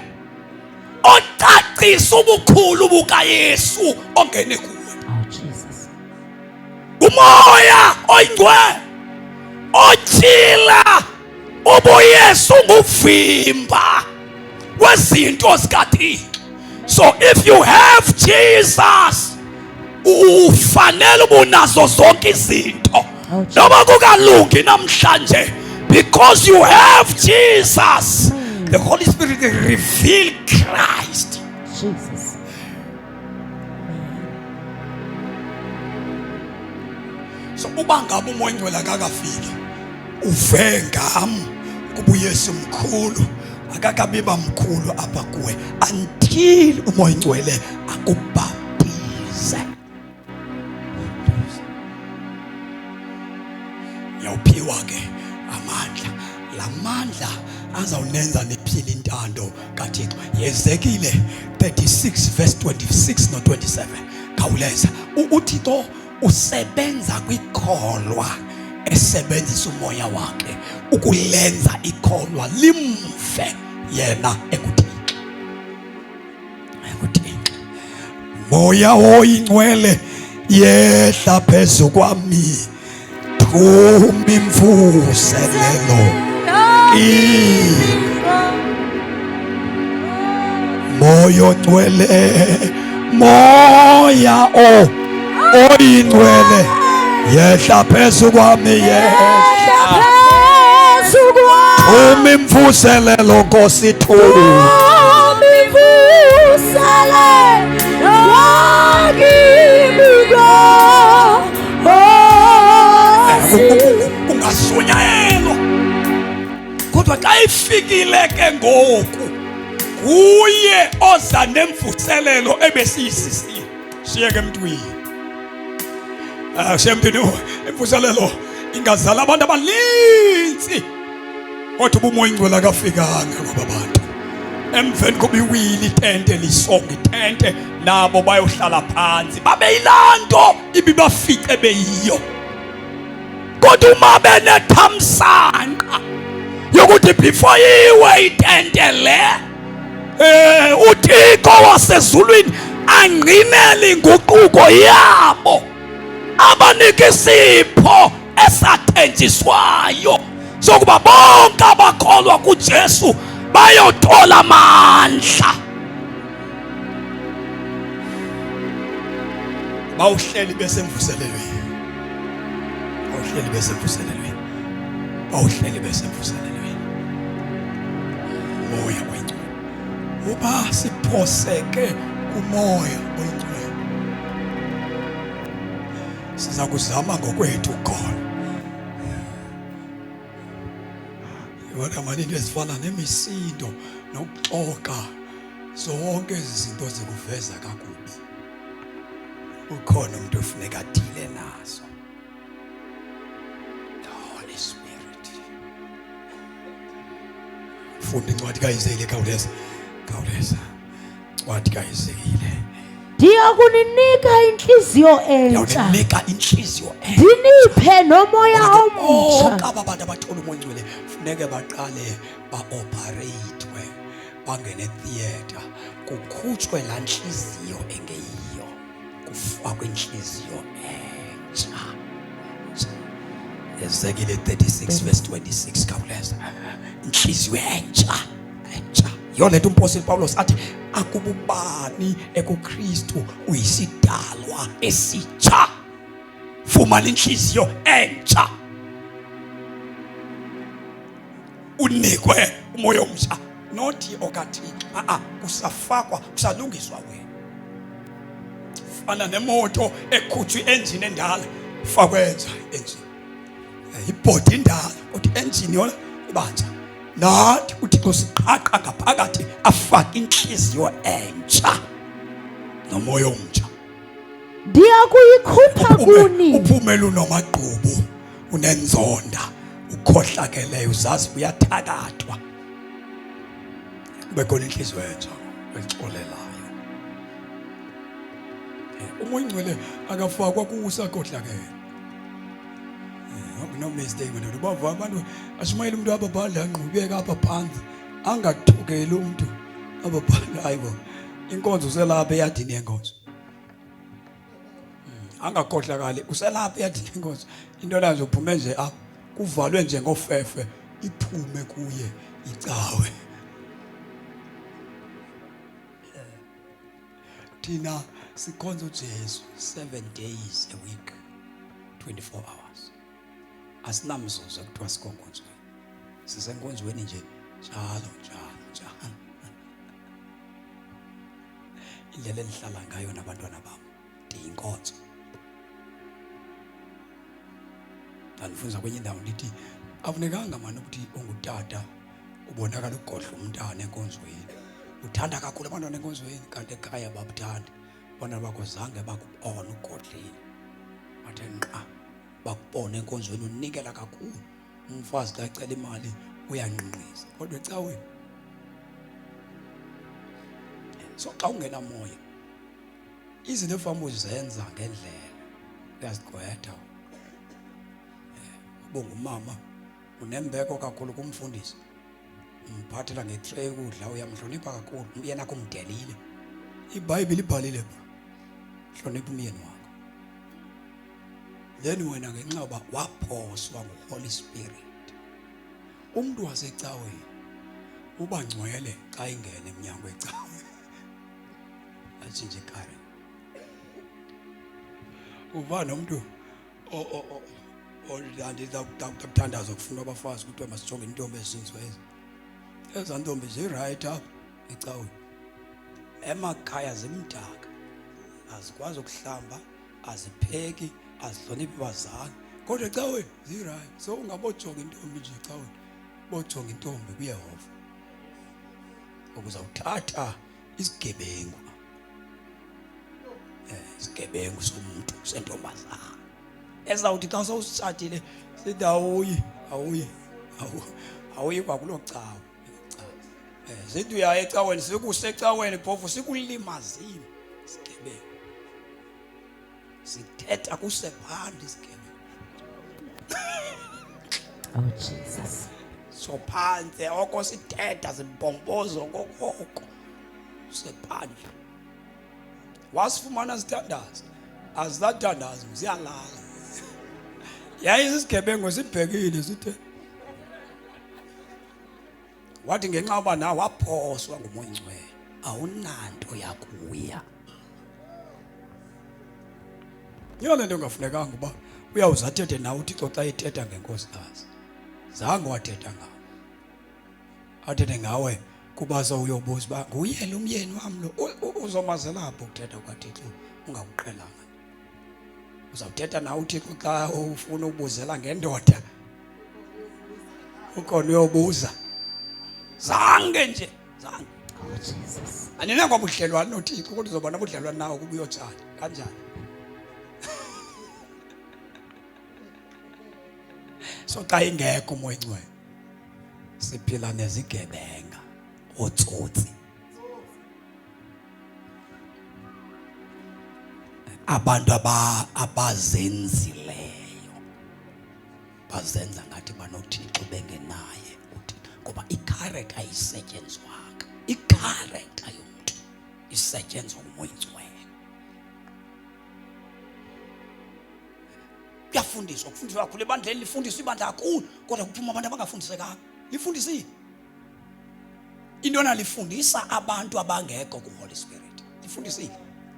S1: ocacisa ubukhulu bukaYesu ongene kuwe.
S2: Oh Jesus.
S1: Umoya Oyingcwele otyhila ubuYesu nguvimba wezinto zikaThixo. So if you have Jesus, ufanele ubunazo zonke izinto.
S2: Oh, Jesus.
S1: Noma kukalungi namhlanje, because you have Jesus, the Holy Spirit reveal Christ.
S2: Jesus.
S1: So uba ngabe uMoya Ingcwele akakafiki, uve ngam kuba uYesu mkhulu, akakabi bamkhulu apha kuwe until uMoya Ingcwele akubhaptize. Niyawuphiwa ke amandla, la mandla azawunenza niphile intando kaThixo. Yezekile 36 verse 26 no 27. Khawuleza. UThixo usebenza kwikholwa esebenzisa umoya wakhe ukulenza ikholwa limve yena enguThixo, enguThixo. Moya Oyingcwele, yehla phezu kwami, thuma imvuselelo kimi. Moya Ongcwele, Moya o Oyingcwele, yehla phezu kwami, yehla
S2: Phezu kwami.
S1: thuma imvuselelo, Nkosi, thuma.
S2: Imvuselelo kimi, Nkosi.
S1: Kungashunyayelwa, kodwa xa ifikile ke ngoku kuye oza nemvuselelo ebesiyisisile, shiyeke emntwini. Ah, shiye emntwini. Imvuselelo ingazala abantu abaninzi, kodwa ubumoya Ingcwele akafikanga kwaba bantu. Emveni koba iwile itente, lisonga itente, nabo bayohlala phansi, babe yilaa nto ibibafice beyiyo. Kodwa uma benethamsanqa yokuthi before iwe itente le, uThixo wasezulwini angqinele inguquko yabo, abanike isipho esathenjiswayo sokuba bonke abakholwa kuJesu bayothola amandla. Bawuhleli besemvuselelweni, bawuhleli besemvuselelweni, bawuhleli besemvuselelweni. Moya Oyingcwele, uba siphoseke kuMoya Oyingcwele, siza kuzama ngokwethu ukhona. Yibona mani, into ezifana nemisindo nokuxoka, zonke ezi zinto zikuveza kakubi. Ukhona umuntu ofuneka adile nazo. Funda incwadi kaHezekile, khawuleza, khawuleza, incwadi kaHezekile.
S2: Ndiyakuninika intliziyo entsha.
S1: Ndiyawuninika intliziyo entsha.
S2: Ndiniphe nomoya
S1: Kodwa ke
S2: omtsha.
S1: bonke aba bantu abathola umoya ongcwele funeke baqale ba-opereyithwe, bangene theatre, kukhutshwe laa ntliziyo engeyiyo, kufakwe intliziyo entsha. Ezekile 36 verse 26, khawuleza. Intliziyo entsha, entsha. Yiyo le nto umpostile Pawulos athi akububani ekuKristu uyisidalwa esitsha. Fumana intliziyo entsha, unikwe umoya omtsha, nothi okaThixo. A-a, kusafakwa, kusalungiswa wena. Fana nemoto ekhutshwa i-enjini endala, fakwe entsha i-enjini. Ibhodi indala, kodwa i-enjini yona ibantsha. Nathi uThixo siqhaqha ngaphakathi, afake intliziyo entsha nomoya omtsha.
S2: Ndiyakuyikhupha kuni.
S1: Uphumele unomagqubu, unenzonda, ukhohlakeleyo, uzazi uyathakathwa. Kube khona inhliziyo entsha exolelayo. Umoya ongcwele akafakwa kuwusakhohlakele. No mistake, madoda. Bava abantu ashumayela umuntu apha phandle, angqubeka apha phansi, angathukeli umuntu apha phandle. Hayibo, inkonzo uselapha eyadini yenkonzo. Angakhohlakali, uselapha eyadini yenkonzo. Into nazo uphume nje apha, kuvalwe nje ngofefe, iphume kuye icawe. Thina sikhonza uJesu 7 days a week, 24 hours. Asinamzuzu ekuthiwa sikonkonzweni, sisenkonzweni nje njalo njalo njalo. Indlela endihlala ngayo nabantwana bam, ndiyinkonzo. Ndandifunza kwenye indawo ndithi afunekanga mani ukuthi ungutata ubonakala ugodla umntana enkonzweni, uthanda kakhulu abantwana enkonzweni, kanti ekhaya babuthanda abantwana bakho, zange bakubona ugodlile, bathe nqa bakubona enkonzweni unikela kakhulu. Umfazi xa ecela imali uyanqinqisa, kodwa ecaweni. So xa ungenamoya, izinto efama uzenza ngendlela uyazigqwetha. Ubungumama unembeko kakhulu kumfundisi, umphathela ngetray ukudla, uyamhlonipha kakhulu, yena kumdelile. IBhayibhile ibhalile ba hlonipha umyeni wakho. Then wena ngenxa yoba waphoswa nguHoly Spirit, umntu wasecaweni uba ngcwele xa ingena emnyango wecawe, atshintshe ikari. Uva nomntu andizakuthandaza kufuna abafazi, kuthiwa masijonge intombi ezinziwe ezi. Ezaa ntombi zirayithi apha ecaweni, emakhaya zimdaka, azikwazi ukuhlamba, azipheki, azihloniphi bazali, kodwa ecaweni zirayithi. So ungabojonga intombi nje ecaweni, bojonga intombi kuYehova, ukuzawuthatha isigebengu, isigebengu somuntu sentombazana ezawuthi xa sowusitshatile sithi awuyi, awuyi, awuyi kwakuloo cawa. Sithi uyaya ecaweni, sikusecaweni phofu sikulimazile isigebengu, sithetha kusephandle isigebengu.
S2: Oh Jesus.
S1: So phantse oko sithetha zimbombozo okokoko sephandle. Wasifumana sithandaza, azisathandazi, ziyalala. Yayisisigebengu sibhekile sithe. Wathi ngenxa yoba nawe waphoswa nguMoya Ongcwele, awunanto yakuya. Yiyo le nto engafunekanga uba uyawuze athethe nawe uThixo xa ethetha ngenkosikazi. Zange wathetha ngawe, athethe ngawe kuba sewuyobuza uba nguye lo myeni wam lo. Uzomazela apho ukuthetha kwaThixo ungakuqhelanga. Uzawuthetha nawe uThixo xa ufuna ukubuzela ngendoda, ukhona uyobuza. Zange nje, zange.
S2: Oh Jesus.
S1: Aninako budlelwane noThixo, kodwa uzoba nobudlelwane nawo kuba uyotshata kanjani. So xa ingekho uMoya Oyingcwele, Siphila nezigebenga, otsotsi, abantu abazenzileyo, bazenza ngathi banoThixo bengenaye uThixo, ngoba i-character ayisetyenzwanga. I-character yomntu isetyenzwa nguMoya Oyingcwele. Kuyafundiswa, kufundiswa kakhulu ebandleni, lifundiswa ibandla kakhulu, kodwa kuphuma abantu abangafundisekanga. Lifundisile into nalifundisa abantu abangekho ku-Holy Spirit, lifundisile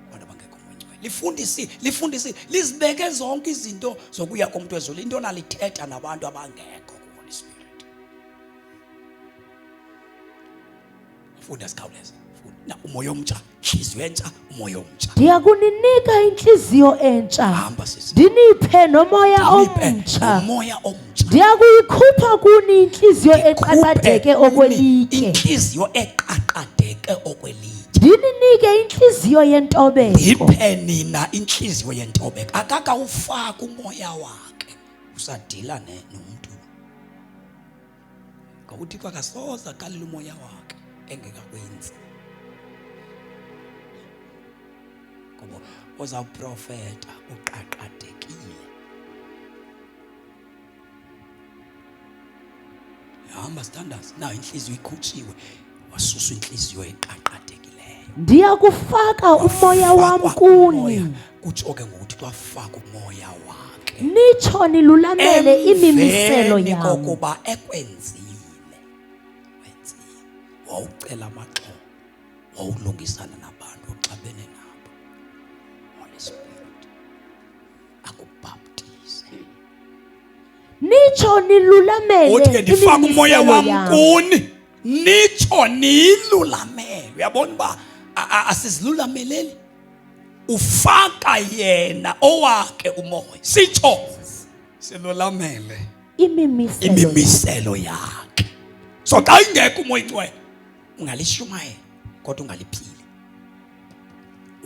S1: abantu abangekho kuMoya, lifundisile, lifundisile, lizibeke zonke izinto zokuya komntu ezulu, into nalithetha nabantu abangekho ku-Holy Spirit. Funda sikhawuleze. Funda. Umoya omtsha, inhliziyo entsha, umoya omtsha.
S2: Ndiyakuninika inhliziyo entsha.
S1: Hamba sisi.
S2: Ndiniphe nomoya
S1: Ndiniphe
S2: omtsha.
S1: nomoya omtsha.
S2: Ndiyakuyikhupha kuni inhliziyo
S1: Ndikhuphe
S2: eqaqadeke
S1: kuni
S2: okwelitye.
S1: Inhliziyo eqaqadeke okwelitye.
S2: Ndininike inhliziyo yentobeko.
S1: Ndiphe nina inhliziyo yentobeko. Akakawufaki umoya wakhe. Usadila nomntu. Ngoba uThixo akasoze aqalele umoya wakhe engekakwenzi. Ngoba ozawuprofeta uqaqadekile. Hamba sithandaze. Nayo inhliziyo ikhutshiwe, wasuswa inhliziyo eqaqadekileyo.
S2: Ndiyakufaka umoya wam
S1: Wafakwa
S2: kuni.
S1: umoya. Kutsho ke ngokuthi wafaka umoya wakhe.
S2: Nitsho nilulamele imimiselo
S1: Emveni
S2: yam.
S1: kokuba ekwenzile, wenzile, wawucela amaxolo, wawulungisana nabantu oxabene nabo. Holy Spirit akubhaptize.
S2: Nitsho nilulamele
S1: Uthi ke ndifaka umoya
S2: imimiselo
S1: wam
S2: yam.
S1: kuni, nitsho niyilulamele. Uyabona uba asizilulameleli, ufaka yena owakhe umoya, sitsho silulamele
S2: imimiselo,
S1: imimiselo yakhe. So xa ingekho umoya ingcwele, ungalishumayela kodwa ungaliphili,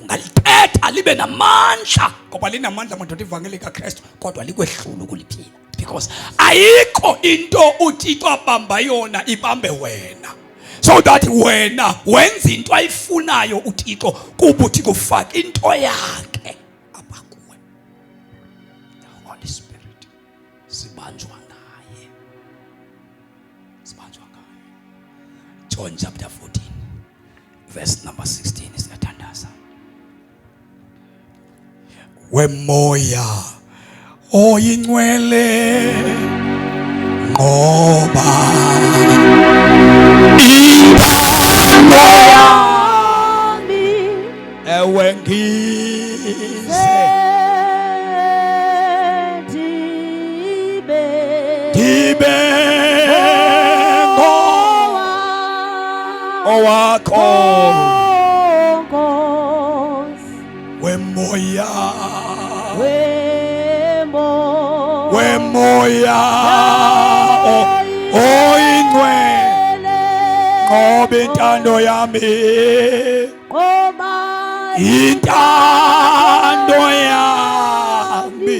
S1: ungalithetha libe namandla, ngoba linamandla madoda ivangeli kaKristu, kodwa likwehlula ukuliphila, because ayikho into uThixo abamba yona ibambe wena, so that wena wenza into ayifunayo uThixo, kuba uThixo ufaka into yakhe apha kuwe. The Holy Spirit, sibanjwa ngaye, sibanjwa ngaye. John chapter 14 verse number 16, siyathandaza. Wemoya oyingcwele, ngoba intando
S2: yami
S1: ewe ngize
S2: ndibe
S1: ndibe owakho
S2: Nkosi.
S1: Wemoya
S2: wemoya
S1: wemoya oyingcwele, ngoba intando yami
S2: ngoba
S1: intando yami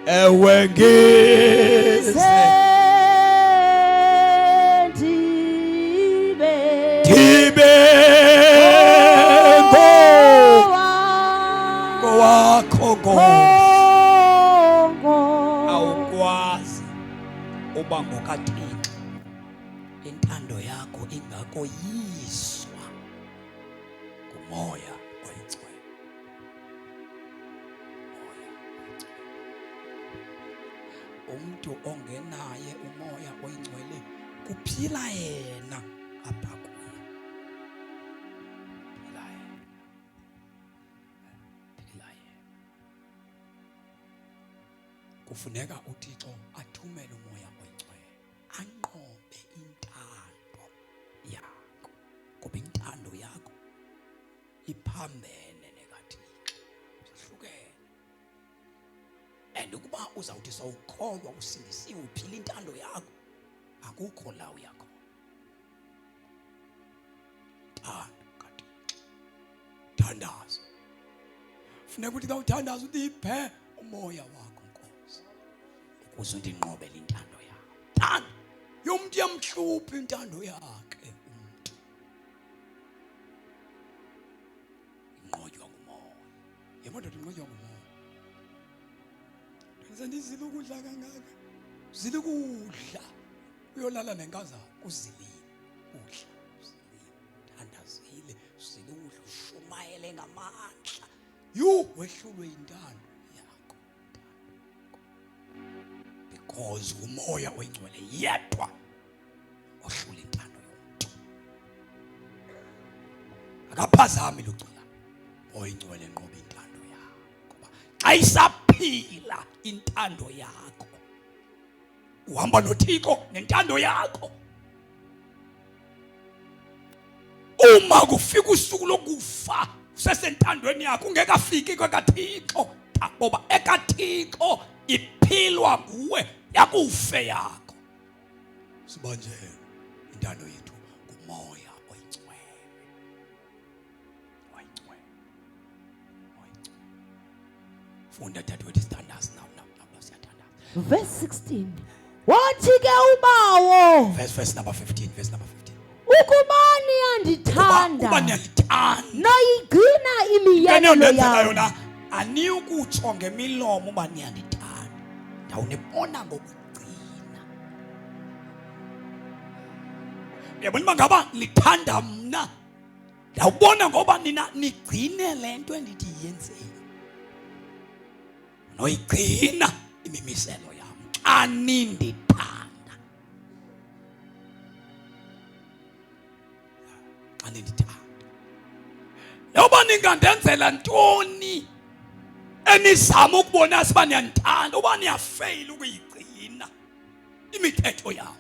S1: ewe ngize
S2: ndibe
S1: ndibe ngowakho Nkosi. Awukwazi uba ngokaThixo intando yakho ingakoyiswa ngumoya oyingcwele. Moya oyingcwele. Umntu ongenaye umoya oyingcwele kuphila yena apha kuye. Phila yena. Phila yena. Kufuneka uThixo athumele umoya oyingcwele anqobe intando yakho, ngoba intando yakho iphambene nekaThixo, zahlukene. And ukuba uzawuthi sawukholwa usindisiwe uphila intando yakho, akukho la uya khona. Ntando kaThixo, thandaza. Funeka uthi xa uthandaza uthi iphe umoya wakho Nkosi, ukuze undinqobele intando yakho. Thanda. Umntu iyamhlupha intando yakhe umntu. Inqotywa ngumoya. Yebo ndoda, inqotywa ngumoya. Ndenze ndizile ukudla kangaka. Zile ukudla. Uyolala nenkazana uzilile. Udla uzilile. Thandazile, uzile ukudla, ushumayele ngamandla. Yhu, wehlulwe intando yakho. Because umoya oyingcwele yedwa ohlula intando yomntu. Akaphazami lucula. Oyingcwele nqoba intando yakho. Ngoba xa isaphila intando yakho, uhamba noThixo nentando yakho. Uma kufika usuku lokufa usesentandweni yakho, ungekafiki kwekaThixo, ngoba ekaThixo iphilwa nguwe, yakufe yakho. Sibanjelwe intando yethu ngumoya oyingcwele. Oyingcwele. Oyingcwele. Funda dadewethu, sithandaze now, now, now, siyathandaza.
S2: Verse 16. Wathi ke ubawo,
S1: Verse number 15, verse number 15.
S2: Ukuba
S1: Uba
S2: niyandithanda,
S1: niyandithanda,
S2: noyigcina imiyalelo
S1: eniyondenzela
S2: yam.
S1: yona, aniyukutsho ngemilomo uba niyandithanda, ndawunibona ngokugcina. Uyabona uba ngaba nithanda mna, ndawubona ngoba nina nigcine le nto endithi yenzeni. Noyigcina imimiselo yam xa nindithanda. Xa nindithanda. Noba ningandenzela ntoni enizama ukubona uba niyandithanda, uba niyafeyila ukuyigcina imithetho yam,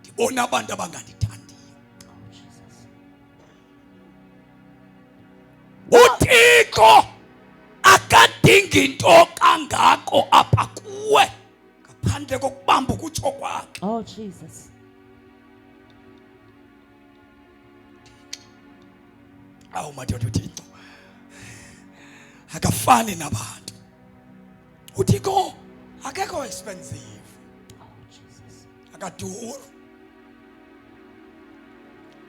S1: ndibona abantu abangandithandiyo. UThixo akadingi into kangako apha kuwe ngaphandle kokubamba ukutsho kwakhe.
S2: Oh Jesus.
S1: Awu madoda, uThixo akafani nabantu. uThixo akekho expensive.
S2: Oh Jesus.
S1: Akaduru.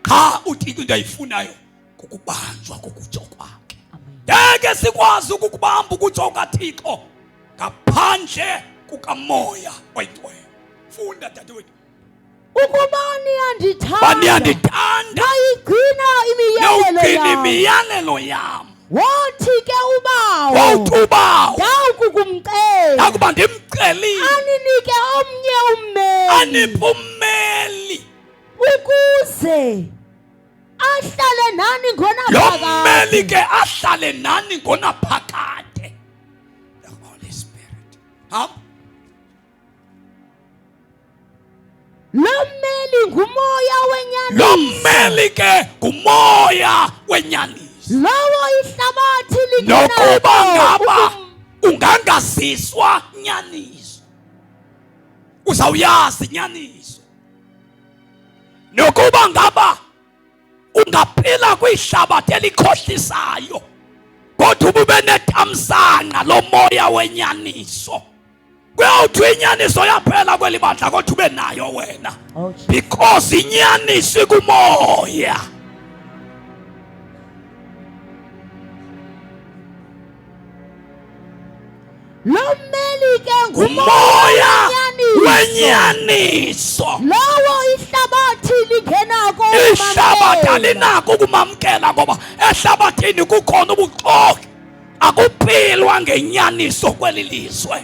S1: Qha uThixo into ayifunayo kukubanjwa kokutsho kwakhe.
S2: Amen.
S1: Ngeke sikwazi ukukubamba ukutsho kaThixo ngaphandle kukamoya oyingcwele. Funda dadewethu.
S2: Ukuba niyandithanda,
S1: Baniyandithanda,
S2: noyigcina imiyalelo
S1: niyawugcina
S2: yam.
S1: imiyalelo yam.
S2: Wothi ke ubawo,
S1: Wothi ubawo,
S2: ndawukukumcela,
S1: ndakuba ndimcelile,
S2: aninike omnye ummeli,
S1: aniphe ummeli,
S2: ukuze ahlale nani
S1: lo
S2: ngonaphakade.
S1: mmeli ke ahlale nani ngonaphakade. The Holy Spirit. Hamba.
S2: Lo mmeli ngumoya wenyaniso.
S1: Lo mmeli ke ngumoya wenyaniso.
S2: Lowo ihlabathi lingenako
S1: Nokuba ngaba ungangaziswa nyaniso, uzawuyazi inyaniso. Nokuba ngaba ungaphila kwihlabathi elikhohlisayo, kodwa ubube nethamsanqa lomoya wenyaniso, kuyawuthi inyaniso yaphela kweli bandla, kodwa ube nayo wena.
S2: Oh, Jesus.
S1: Because inyaniso ikumoya.
S2: Lo mmeli ke
S1: ngumoya
S2: wenyaniso.
S1: wenyaniso.
S2: Lowo ihlabathi lingenako
S1: Ihlabathi
S2: ukumamkela.
S1: alinako ukumamkela, ngoba ehlabathini kukhona ubuxoki, akuphilwa ngenyaniso kweli lizwe.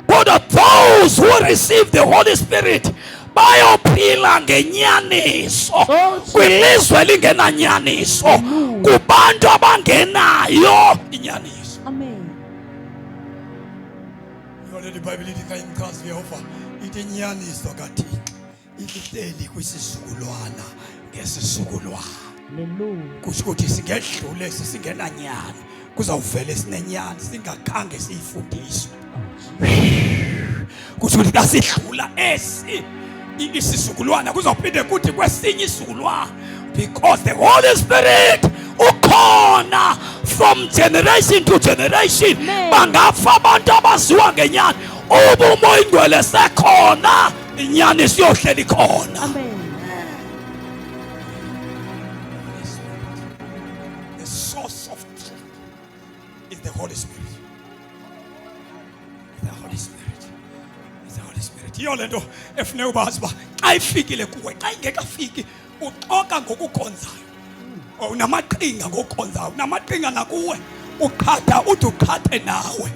S1: Kodwa those who receive the Holy Spirit bayophila ngenyaniso
S2: Oh, Jesus.
S1: kwilizwe lingenanyaniso, kubantu abangenayo inyaniso.
S2: Amen.
S1: Yona iBhayibhile ithi xa imchaza uYehova, ithi inyaniso kaThixo ihleli kwisizukulwana ngesizukulwana.
S2: Hallelujah.
S1: Kusho ukuthi singedlule singenanyani, kuzawuvele sinenyani singakhange siyifundiswe. Kusho ukuthi xa sidlula esi isizukulwana, kuzawuphinde kuthi kwesinye isizukulwana, because the Holy Spirit ukhona from generation to generation.
S2: Amen.
S1: Bangafa abantu abaziwa ngenyani, uba umoya ingcwele sekhona. Inyaniso iyohleli khona.
S2: Amen.
S1: The source of truth is the Holy Spirit. The Holy Spirit. Is the Holy Spirit. Yiyo le nto efuneka ubazi uba xa ifikile kuwe, xa ingekafiki uxoka ngokukhonzayo. Unamaqhinga ngokukhonzayo, unamaqhinga nakuwe. Uqhatha uthi uqhathe nawe.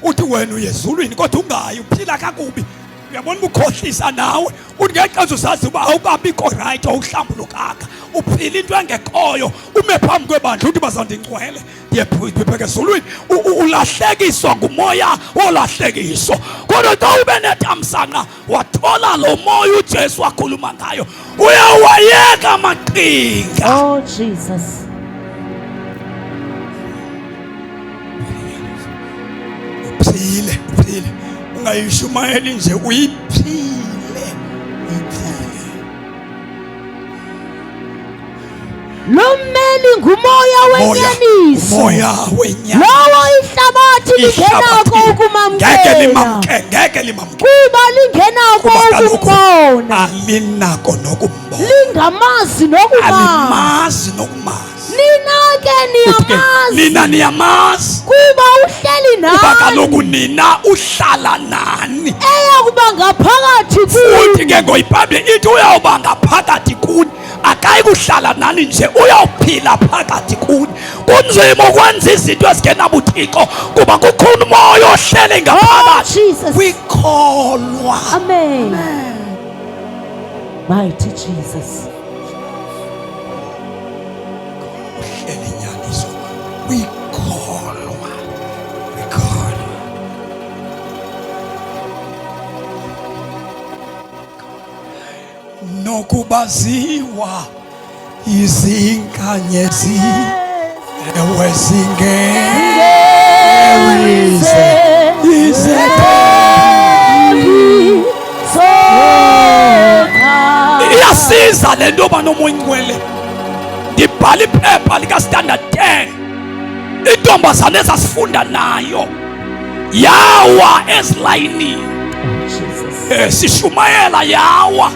S1: Uthi wena uyezulwini kodwa ungayi, uphila kakubi. Uyabona ukhohlisa nawe, uthi ngexesha uzazi uba awukabikho right, awuhlambulukanga, uphila into engekhoyo, ume phambi kwebandla uthi bazawundingcwele, ndiyebheka ezulwini. Ulahlekiswa ngumoya wolahlekiso. Kodwa xa ube nethamsanqa wathola lo moya uJesu akhuluma ngayo, uyawayeka amaqhinga.
S2: Oh Jesus.
S1: Uphile, uphile, ungayishumayeli nje, uyiphile, uyiphile.
S2: Lo mmeli ngumoya wenyaniso.
S1: Moya wenyaniso.
S2: Lowo ihlabathi lingenako
S1: Ngeke
S2: ukumamkela.
S1: limamke, ngeke limamke.
S2: Kuba lingenako
S1: Kuba kaloku
S2: ukumbona.
S1: alinako nokumbona.
S2: Lingamazi nokumazi.
S1: Alimazi nokumazi.
S2: Nina ke niyamazi.
S1: Nina niyamazi.
S2: Kuba uhleli
S1: Kuba
S2: nani.
S1: kaloku nina uhlala nani.
S2: Eya kuba ngaphakathi
S1: Futhi
S2: kuni.
S1: ke ngoyiBhayibhile ithi uyawuba ngaphakathi kuni. Akayi kuhlala nani nje, uyawuphila phakathi kuni. Kunzima ukwenza izinto ezingenabuthixo kuba kukhona umoya ohlele ngaphakathi.
S2: Oh, Jesus.
S1: Kwikholwa.
S2: Amen. Mighty Jesus.
S1: Uhlele inyaniso kwikholwa. Kwikholwa. Nokubaziwa izinkanyezi ewe zingerize ize. Iyasiza le nto yoba nomoya ingcwele. Ndibhala iphepha lika-standard 10, intombazana ezasifunda nayo yawa ezilayinini. Sishumayela yawa,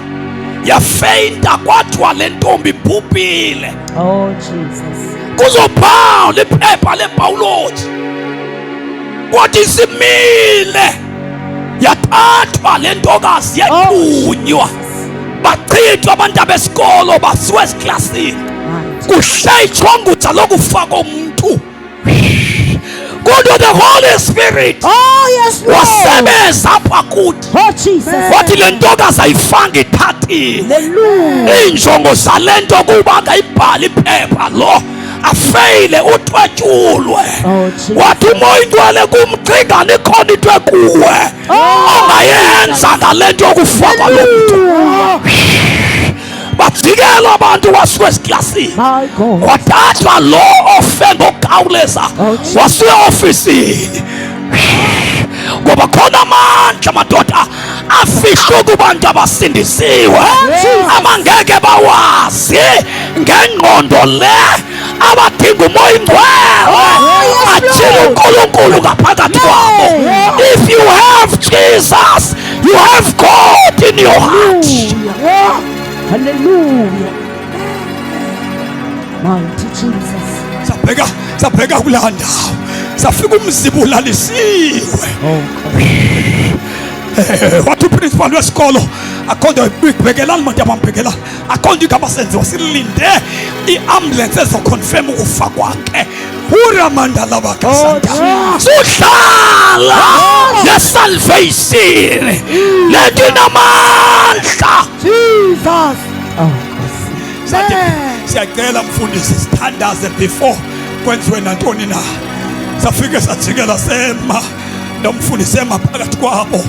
S1: yafeyinta, kwathiwa le ntombi ibhubhile.
S2: Oh Jesus.
S1: Kuzobhala iphepha lebhawuloji, kwathi simile, yathathwa le ntokazi, yethunywa, bachithwa abantu abesikolo, basiwa eziklasini, kuhle itshongutha lokufa komntu. Kodwa the Holy Spirit
S2: Oh yes Lord.
S1: wasebenza apha kuthi.
S2: Oh Jesus.
S1: Wathi le ntokazi ayifanga, ithathile.
S2: Hallelujah.
S1: Iinjongo zale nto kuba akayibhali iphepha lo afeyile, uthwetyulwe.
S2: Oh, Jesus.
S1: Wathi umoya ingcwele kumcingane, ikhona into ekuwe ongayenza ngale nto yokufakwa lo mntu. Bajikela abantu, wasuka eziklasini,
S2: My God.
S1: kwathathwa lo ofe ngokukhawuleza,
S2: Oh, Jesus.
S1: wasuka eofisini, ngoba khona amandla, madoda, afihlwe kubantu abasindisiwe,
S2: Jesus.
S1: abangeke bawazi ngengqondo le, abadinga umoya ingcwele
S2: Oh, yes,
S1: athile
S2: Lord.
S1: uNkulunkulu ngaphakathi kwabo.
S2: Yeah.
S1: If you have Jesus, you have God in your heart.
S2: Hallelujah. Mighty Jesus.
S1: Sabheka, sabheka kulaa ndawo, safika umziba ulalisiwe.
S2: Oh God.
S1: Wathi uprincipal wesikolo, akho nto, bhekelani bantu abambhekelani, akho nto igama senziwa, silinde i-ambulance ezoconfirm ukufa kwakhe. Uramanda labakasanta sudlala nesalvation, le nto inamandla.
S2: Jesus. Oh Nkosi.
S1: Sathi siyacela mfundisi, sithandaze before kwenziwe nantoni na. Safike sajikela, sema nomfundisi, ema phakathi kwabo,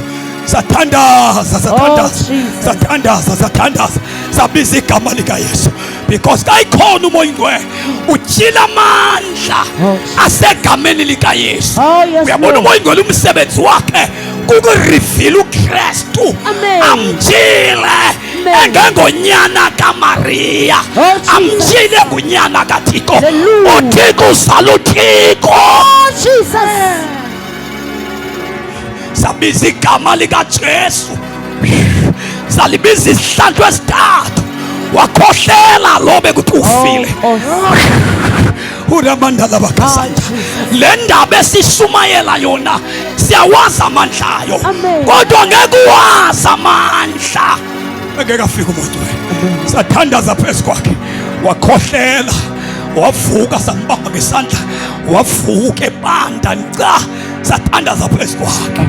S1: sathandaza, sathandaza,
S2: Oh, Jesus.
S1: sathandaza, sathandaza, sabiza igama likaYesu, because xa ikhona umoya ingcwele utyhila amandla
S2: Oh, Jesus.
S1: asegameni likaYesu.
S2: Oh, yes,
S1: Uyabona,
S2: Lord.
S1: umoya ingcwele umsebenzi wakhe kukurivila uKristu.
S2: Amen.
S1: Amtyhile
S2: Amen.
S1: engengonyana kaMariya,
S2: Oh, Jesus.
S1: amtyhile ngunyana kaThixo.
S2: Hallelujah.
S1: UThixo uzala uThixo.
S2: Oh Jesus.
S1: Sabiza igama likaJesu. Salibiza izihlandlo ezithathu, wakhohlela lo bekuthi ufile.
S2: Oh,
S1: Uramandala bakasanda. Le ndaba esishumayela yona siyawazi amandla ayo,
S2: Amen.
S1: kodwa ngeke uwazi amandla engeke afike umuntu wena. Sathandaza phezu kwakhe, wakhohlela, wavuka, sambamba ngesandla, wavuka ebanda nca. Sathandaza phezu kwakhe,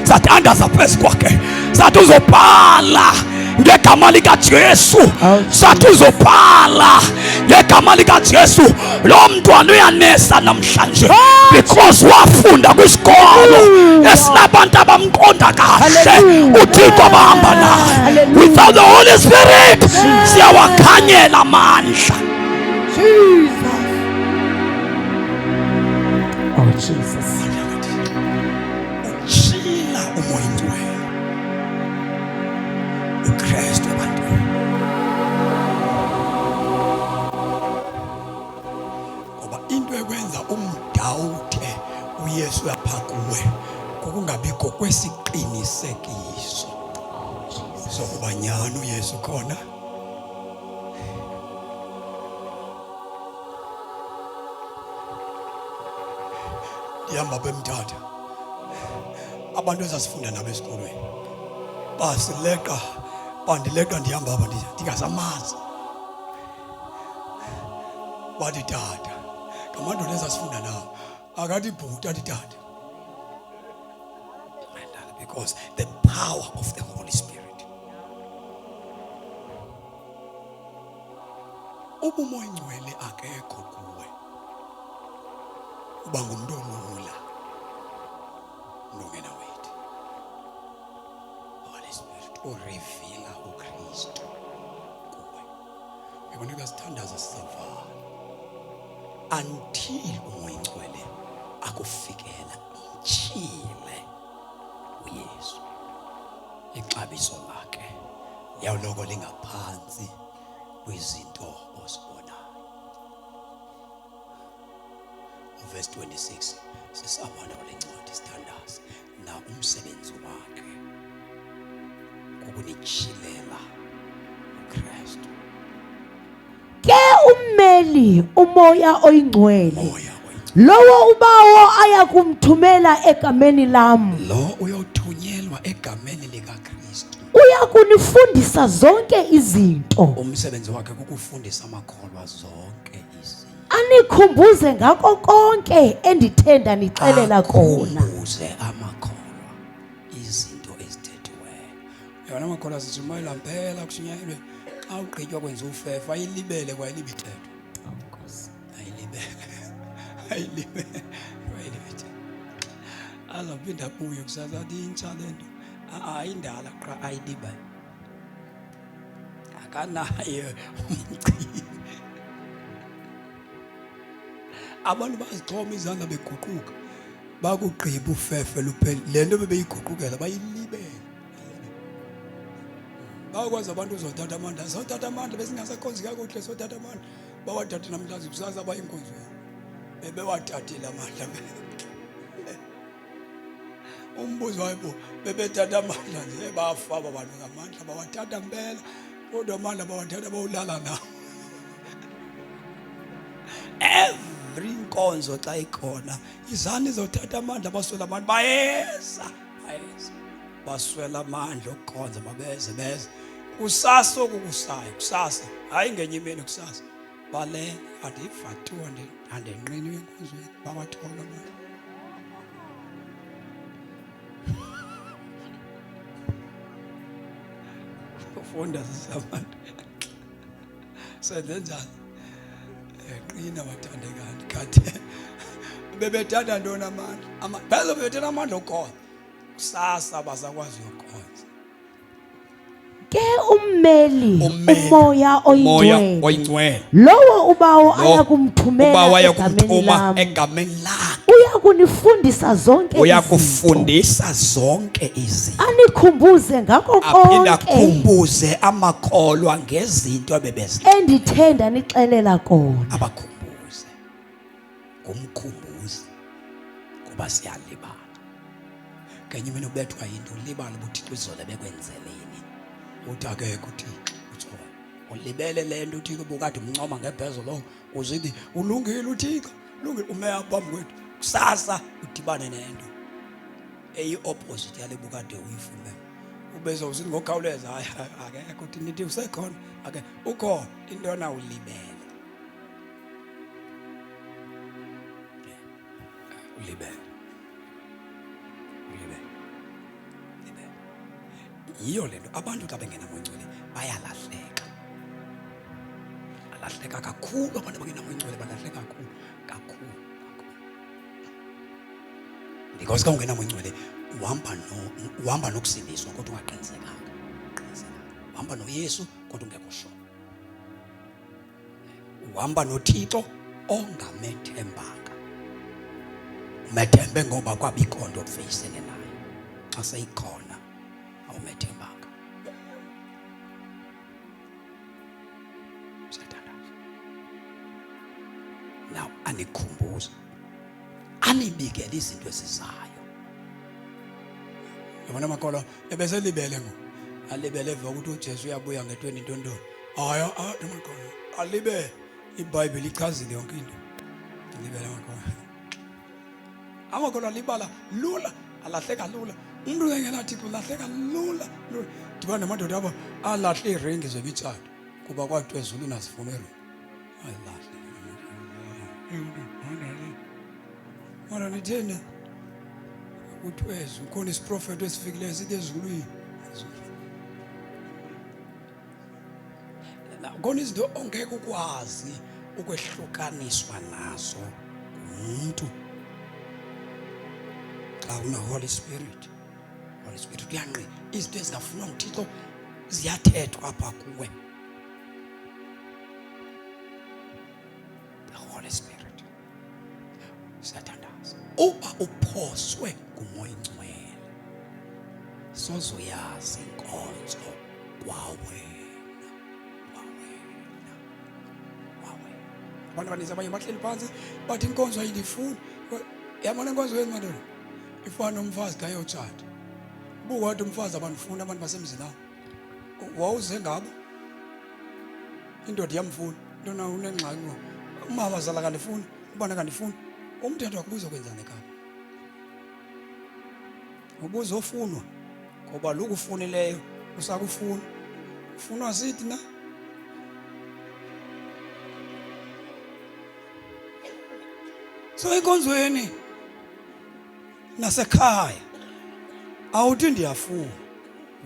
S1: sathandaza phezu kwakhe, sathi uzobhala ngegama likaJesu, sathi uzobhala ngegama likaJesu. Lo mntwana uyanesa namhlanje because wafunda kwisikolo esinabantu abamqonda kahle
S2: Hallelujah.
S1: uThixo abahamba naye.
S2: Hallelujah.
S1: Without the Holy Spirit siyawakhanyela amandla.
S2: Jesus. Oh Jesus.
S1: Utshila uMoya oyiNgcwele, uKristu ebantwini, ngoba into ekwenza umdawuthe uYesu uyapha kuwe kukungabikho kwesiqinisekiso sokuba nyani uYesu khona. Ndihamba bemthatha abantu esasifunda nabo esikolweni, basileqa, bandileqa, ndihamba apha ndingasamazi. Bathi tata, ngamadoda esasifunda nawo, akathi bhuti, athi tata, because the power of the Holy Spirit. Uba uMoya oyiNgcwele akekho kuwe, uba ngumntu olula, umntu ongenawethu. Holy Spirit ureveala uKristu kuwe. Uyabona, xa sithandaza sizavala until uMoya oyiNgcwele akufikela, umtyhile uYesu. Ixabiso lakhe liyawuloko lingaphantsi kwizinto ozibonayo. Verse 26, sisabona kule ncwadi sithandaza na umsebenzi wakhe kukunityhilela uKristu.
S2: Ke ummeli, uMoya oyiNgcwele,
S1: Moya oyiNgcwele,
S2: lowo uBawo aya kumthumela egameni lam,
S1: lo uyothunyelwa egameni likaKristu,
S2: uya kunifundisa zonke izinto,
S1: umsebenzi wakhe kukufundisa amakholwa zonke izinto,
S2: anikhumbuze ngako konke endithe ndanixelela kona.
S1: Akhumbuze amakholwa izinto ezithethiweyo. Yona amakholwa sishumayela mpela, kushunyayelwe, xa ugqitywa kwenza ufefa, ayilibele kwayilibithetho, ayilibele, ayilibele kwayilibithetho. Azawuphinda abuye kusasa athi intsha le nto, ayindala qha, ayilibele, akanaye umcimbi. Abantu bazixhoma izandla beguquka, bakugqiba ufefe luphele, le nto bebeyiguqukela bayilibele. Bayakwazi abantu uzothatha amandla, sothatha amandla, besingasakhonzi kakuhle, sothatha amandla, bawathathe namhlanje, kusasa bayinkonzweni bebewathathile amandla. Umbuzo wayibo, bebethatha amandla nje, bafa aba bantu ngamandla bawathatha mpela, kodwa amandla bawathatha bawulala nawo. Every inkonzo xa ikhona, izani izothatha amandla, baswela amandla, bayeza, bayeza, baswela amandla okukhonza, mabeze, beze kusasa okukusayo kusasa, hayi ngenye imini, kusasa bale andiva tu, andinqini enkonzweni, bawathola amandla. Ufunda sisabantu senze njani? Qina bathandekani, kade bebethanda ntoni amandla? Beze bebethanda amandla okukhonza, kusasa basakwazi uyokhonza.
S2: Ke ummeli,
S1: Ummeli,
S2: uMoya
S1: uMoya
S2: oyiNgcwele,
S1: oyiNgcwele,
S2: lowo uBawo
S1: Lo
S2: aya kumthumela
S1: uBawo aya
S2: egameni
S1: kumthuma
S2: lam,
S1: egameni lakhe,
S2: uya kunifundisa zonke izinto,
S1: uyakufundisa zonke izinto,
S2: anikhumbuze ngako
S1: aphinde
S2: konke
S1: akhumbuze amakholwa ngezinto ebebezi
S2: endithe ndanixelela kona.
S1: Abakhumbuze, ngumkhumbuzi, kuba siyalibala. Ngenye imini ubethwa yinto ulibala uba uThixo izolo ebekwenzeleni. Uthi akekho uThixo utsho. Ulibele le nto uThixo ubukade umncoma ngebhezo lowo uzithi ulungile uThixo, ulungile ume apha phambi kwethu. Kusasa udibane nento eyi-opposite yale bukade uyifumene. Ubeza usithi ngokukhawuleza hayi akekho uthi nithi usekhona ake ukhona intona ulibele. Ulibele. Ulibele. Libele. Yiyo le nto abantu xa bengenamoya oyingcwele bayalahleka. Balahleka kakhulu abantu abangenamoya oyingcwele balahleka kakhulu kakhulu kakhulu. Because xa ungenamoya oyingcwele uhamba no uhamba nokusindiswa kodwa ungaqinisekanga. Qinisekanga. Uhamba noYesu kodwa ungekho sure. Uhamba noThixo ongamethembanga. Umethembe ngoba kwabikho nto ofeyisene nayo. Xa seyikhona awumethembanga. Siyathandaza. Now anikhumbuze anibikele izinto ezizayo. Yabona amakholwa ebeselibele ngoku. Alibele eva ukuthi uJesu uyabuya nge-20 ntontoni. Hayi amakholwa alibele. IBhayibheli ichazile yonke into. Alibele amakholwa. Amakholwa alibala lula, alahleka lula. Umuntu engenaThixo ulahleka lula lula. Dibana namadoda aba alahle iiringi zemitshato kuba kwathiwa ezulwini azifuni iringi. Alahle. Mara nitheni? Kuthiwa ukhona isiprofeto esifikileyo sithi ezulwini. Khona izinto ongeke ukwazi ukwehlukaniswa nazo ngumntu xa une-Holy Spirit. Holy Spirit uyanqina izinto ezingafunwa nguThixo ziyathethwa apha kuwe. The Holy Spirit. Siyathandaza. Uba uphoswe nguMoya Ingcwele, sozoyazi inkonzo kwawena, kwawena, kwawena. Abantu abaninzi abanye bahleli phantsi bathi inkonzo ayindifuni. Yabona inkonzo yenu madoda ifana nomfazi xa eyotshata. Ubuwathi umfazi abandifuni abantu basemzini abo. Wawuze ngabo. Indoda iyamfuna. Intona unengxaki ngoku. Umama zala kandifuni, ubana kandifuni. Umthetho wakubuza kwenzani ekhaya. Ubuzofunwa ngoba lukufunileyo usakufuna. Ufunwa sithi na? So enkonzweni nasekhaya awuthi ndiyafuna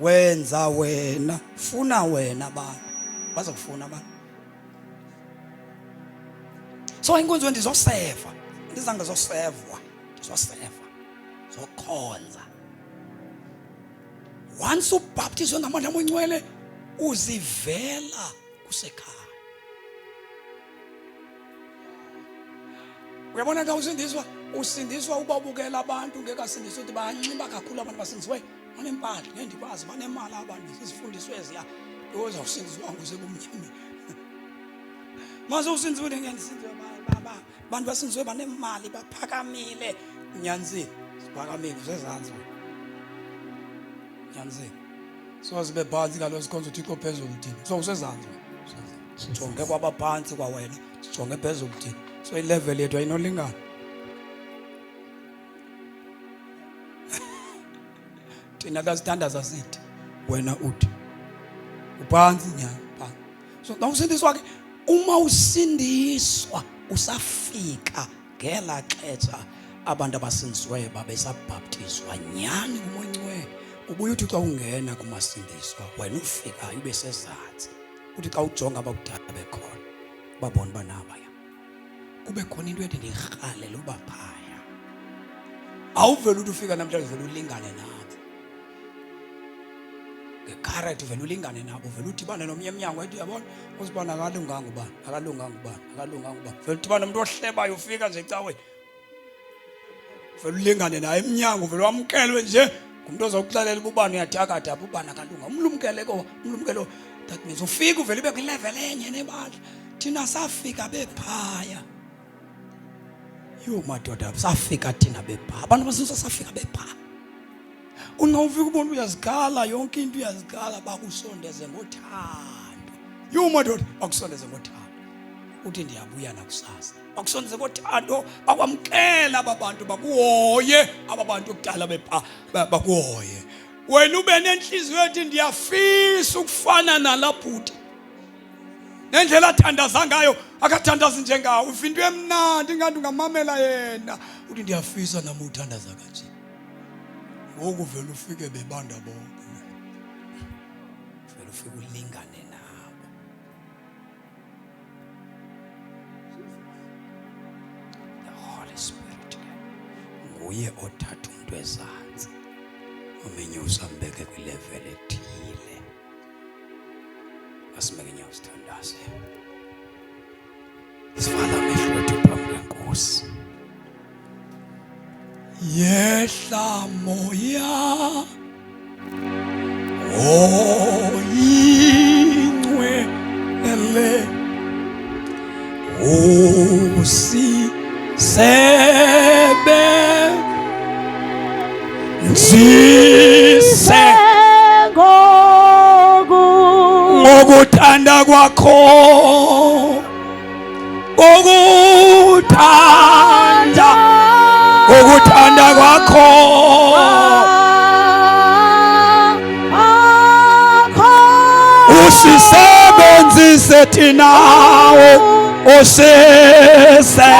S1: wenza wena funa wena abantu baza kufuna abantu so enkonzweni ndizoseva ndizange zosevwa ndizoseva zokhonza once ubhaptizwe ngamandla amongcwele uzivela kusekhaya Uyabona xa usindiswa usindiswa uba ubukela abantu ngekasindiswa ukuthi bayanxiba kakhulu abantu basindisiweyo banempahla ngendikwazi banemali abantu zizifundiswe eziya uzawusindiswa ngusebumnyameni mase usindisiwe ngendisindisiwe abantu basindisiwe banemali baphakamile unyanisile siphakamile usezantsi unyanisile so sibe phantsi kaloku sikhonza uthixo phezulu thina so usezantsi sijonge kwabaphantsi kwawena sijonge phezulu thina so ilevel yethu ayinolingana thina xa sithandaza sithi wena uthi uphantsi nyhani phantsi so xa usindiswa ke uma usindiswa usafika ngela xesha abantu abasindisiweyo babesabhaptizwa nyhani ngumoya oyingcwele ubuye uthi xa ungena kumasindiswa wena ufikayo ube sezantsi uthi xa ujonga abakudala bekhona babona uba nabaya kube khona into ethi ndirhalela uba phaya awuvele uthi ufika namhlanje uvele ulingane nabo ngekharethi uvele ulingane nabo uvele udibane nomnye emnyango ethi uyabona uzibona akalunganga ubani akalunganga ubani akalunganga ubani vele udibane nomntu ohlebayo ufika nje ecaweni vele ulingane naye emnyango vele wamkelwe nje ngumntu ozokuxelela uba ubani uyathakatha apha ubani akalunga umlumkele ko umlumkele that means ufika uvele ube kwilevel enye nebandla thina safika bephaya yho madoda safika thina bephaa abantu basinso safika bephaa. Unawufika ubona uyazikhala yonke into uyazikhala, bakusondeze ngothando. Yhu madoda, bakusondeze ngothando. Uthi ndiyabuya nakusasa. Bakusondeze ngothando, bakwamkela aba bantu, bakuhoye aba bantu kudala bepha, bakuhoye. Wena ube nenhliziyo ethi ndiyafisa ukufana nala bhuti. Nendlela athandaza ngayo akathandazi njengawo. Uva into emnandi ingathi ungamamela yena. Uthi ndiyafisa nami uthandaza kanje. Ngoku vele ufike bebanda bonke. Vele ufike ulingane nabo. The Holy Spirit nguye othatha umuntu ezantsi umenyusa ambeke kwilevel ethile. Asimeke inyawo sithandaze. Sivala amehlo ethu phambi kwenkosi. Yehla moya oyingcwele usisebenzise ngokuthanda kwakho ngokuthanda ngokuthanda kwakho usisebenzise thina usise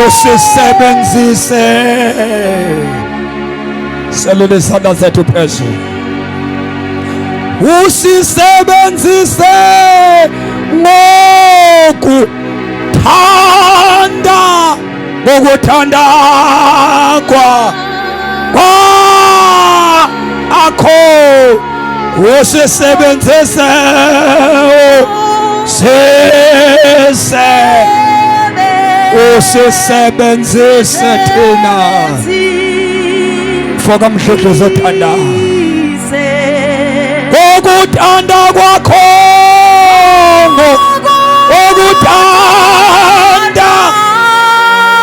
S1: usisebenzise selule isandla sethu phezulu usisebenzise ngokuthanda ngokuthanda kwa kwakho usisebenzise sise usisebenzise thina mfoka mdludlu zothanda ngokuthanda kwakho ngokuthanda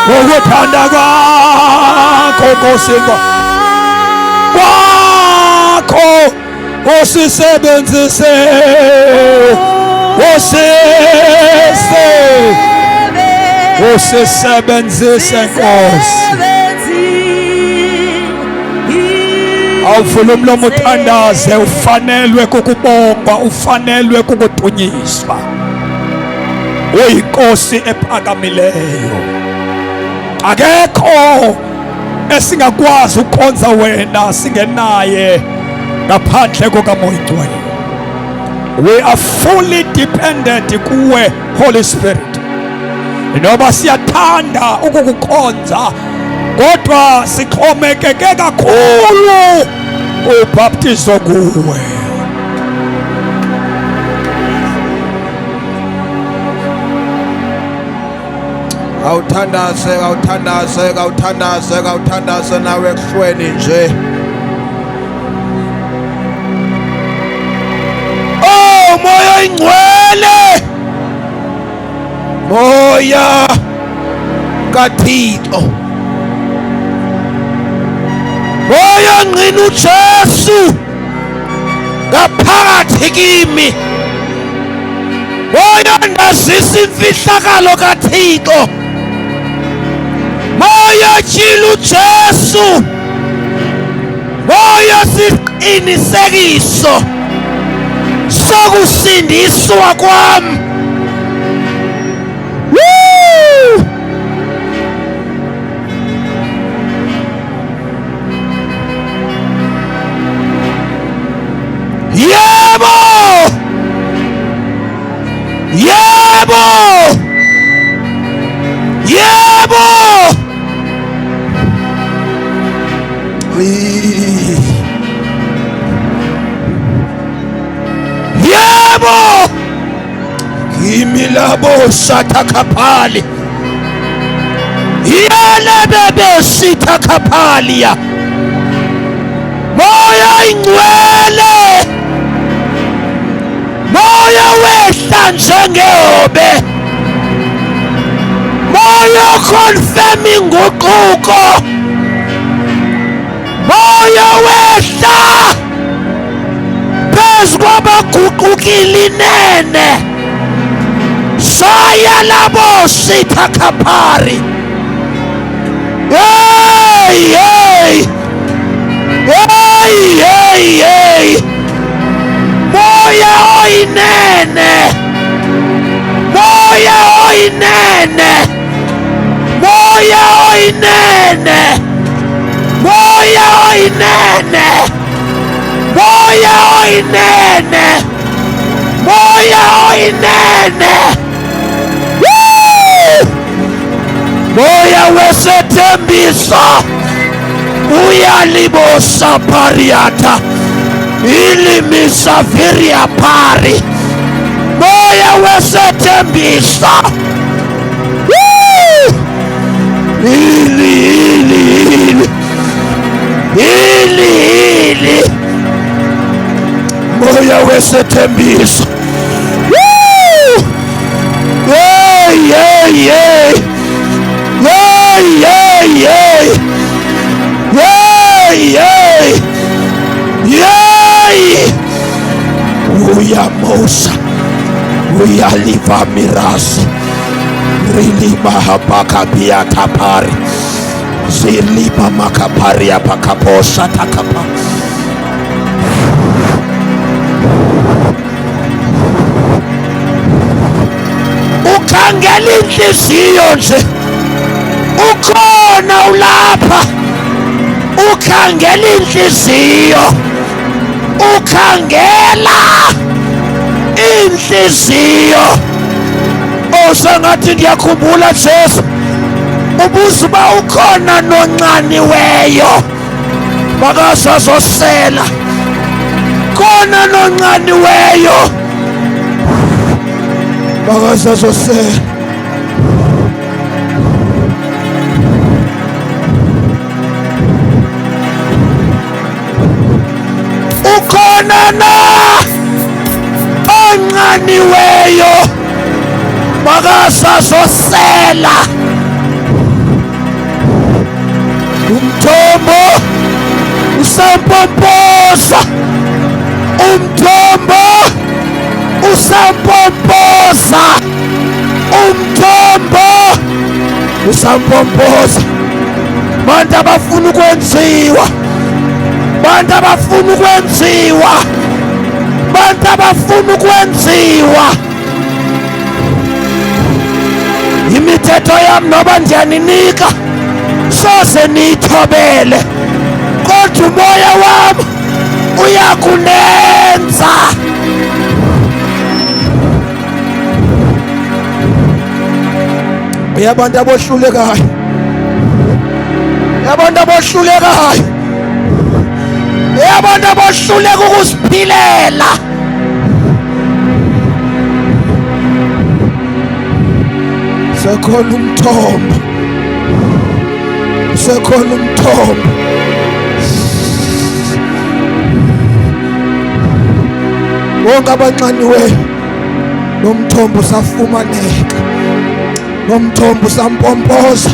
S1: ngokuthanda kwakho Nkosi kwakho usisebenzise usise usisebenzise Nkosi. Awuvula umlomo uthandaze, ufanelwe kukubongwa, ufanelwe kukudunyiswa. Uyinkosi ephakamileyo, akekho esingakwazi ukukhonza wena singenaye ngaphandle kukaMoya Oyingcwele. We are fully dependent kuwe Holy Spirit. Noba siyathanda ukukukhonza kodwa sixhomekeke kakhulu ubhaptizo kuwe.
S3: Awuthandaze, awuthandaze, awuthandaze, awuthandaze nawe ekuhlweni nje. Oh moya oyingcwele. Moya kaThixo. Moya ngqina uJesu ngaphakathi kimi. Moya ndazisa imfihlakalo kaThixo. Moya tyhila uJesu. Moya siqinisekiso sokusindiswa kwam. Woo! Yebo! Yebo! Yebo! Yebo! Kimi labo sathakaphali. Yele bebe sithakaphalia. Moya ingcwele. Moya wehla njengehobe. Moya confirm inguquko.
S4: Moya wehla phezu kwabaguqukile inene. Saya labo sitha kaphari. Hey hey. Hey hey hey. Moya oyinene. Moya oyinene. Moya oyinene. Moya oyinene. Moya oyinene. Moya oyinene. Woo! Moya wesethembiso uyalibosa pariata ilimisafiria pari moya wesethembiso. Woo! Ili ili ili ili ili moya wesethembiso. Woo! Hey hey hey hey hey hey hey hey hey. Uyamosa uyaliva mirasi rilima hapakabia tapari zilima makaparia pakaposa takapa. Ukhangela inhliziyo nje, ukhona ulapha. Ukhangela inhliziyo, ukhangela inhliziyo. Osengathi ndiyakhumbula Jesu, ubuza uba ukhona noncaniweyo makasazosela. Khona noncaniweyo makasazosela. Ukhona na oncaniweyo makasazosela. Umthombo usampompoza, umthombo usampompoza, umthombo usampompoza. Bantu abafuna ukwenziwa, bantu abafuna ukwenziwa, bantu abafuna ukwenziwa. Imithetho yami noba ndiyaninika soze niyithobele, kodwa umoya wami uyakunenza. Uyabantu abohlulekayo, uyabantu abohlulekayo, uyabantu abohluleka ukuziphilela. Sekhona umthombo, sekhona umthombo. Bonke abanxaniweyo nomthombo usafumaneka, nomthombo usampompoza,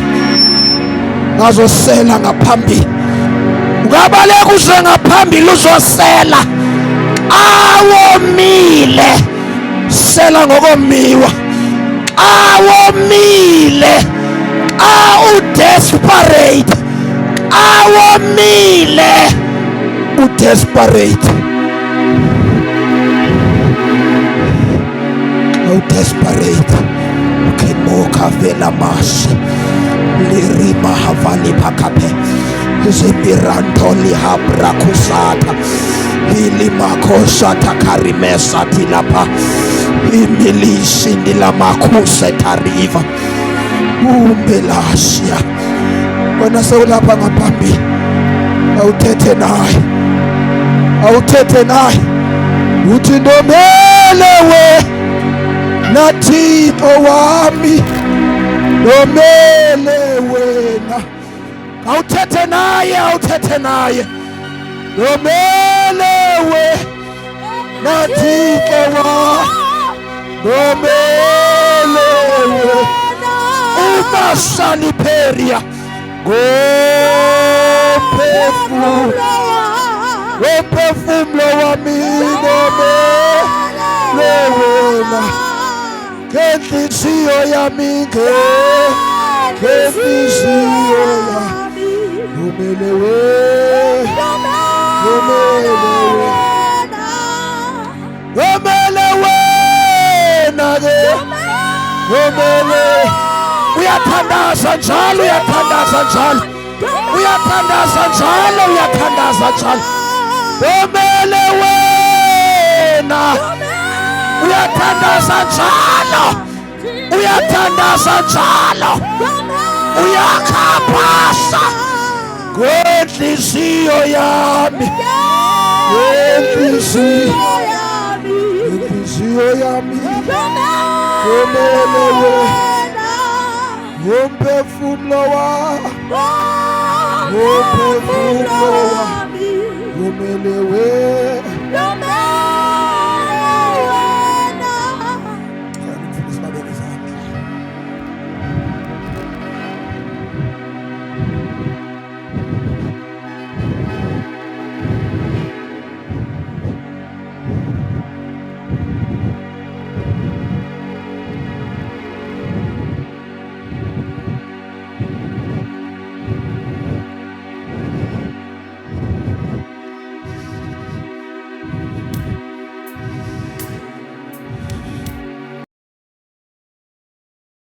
S4: ngazosela ngaphambili. Ungabaleka uze ngaphambili uzosela. Awomile, sela ngokomiwa. Awomile, awu-desperate. Awomile, u-desperate. Awu-desperate. Ukimoka vela masi lirima havali phakape zipirantoli habrakusata ilimakosata karimesa tilapa imilisi ndilamakuse tariva umbelasia. Wena sewulapha ngaphambili, awuthethe naye, awuthethe naye, uthi ndomele we naThixo wami, ndomele wena. Awuthethe naye, awuthethe naye, ndomele we naThixo wami, ndomele we. Umasaliperia Womphefumlo, womphefumlo wami ngomele wena, ngenhliziyo yami, ngenhliziyo yami ngomele wena, ngomele wena, ngomele wena ke ngomele. Uyathandaza njalo, uyathandaza njalo, uyathandaza njalo, uyathandaza njalo. Ngomele wena. Uyathandaza njalo, uyathandaza njalo, uyakhaphasa ngenhliziyo yami, ngenhliziyo, inhliziyo yami ngomele wena, womphefumlo wami, womphefumlo wami ngomele wena.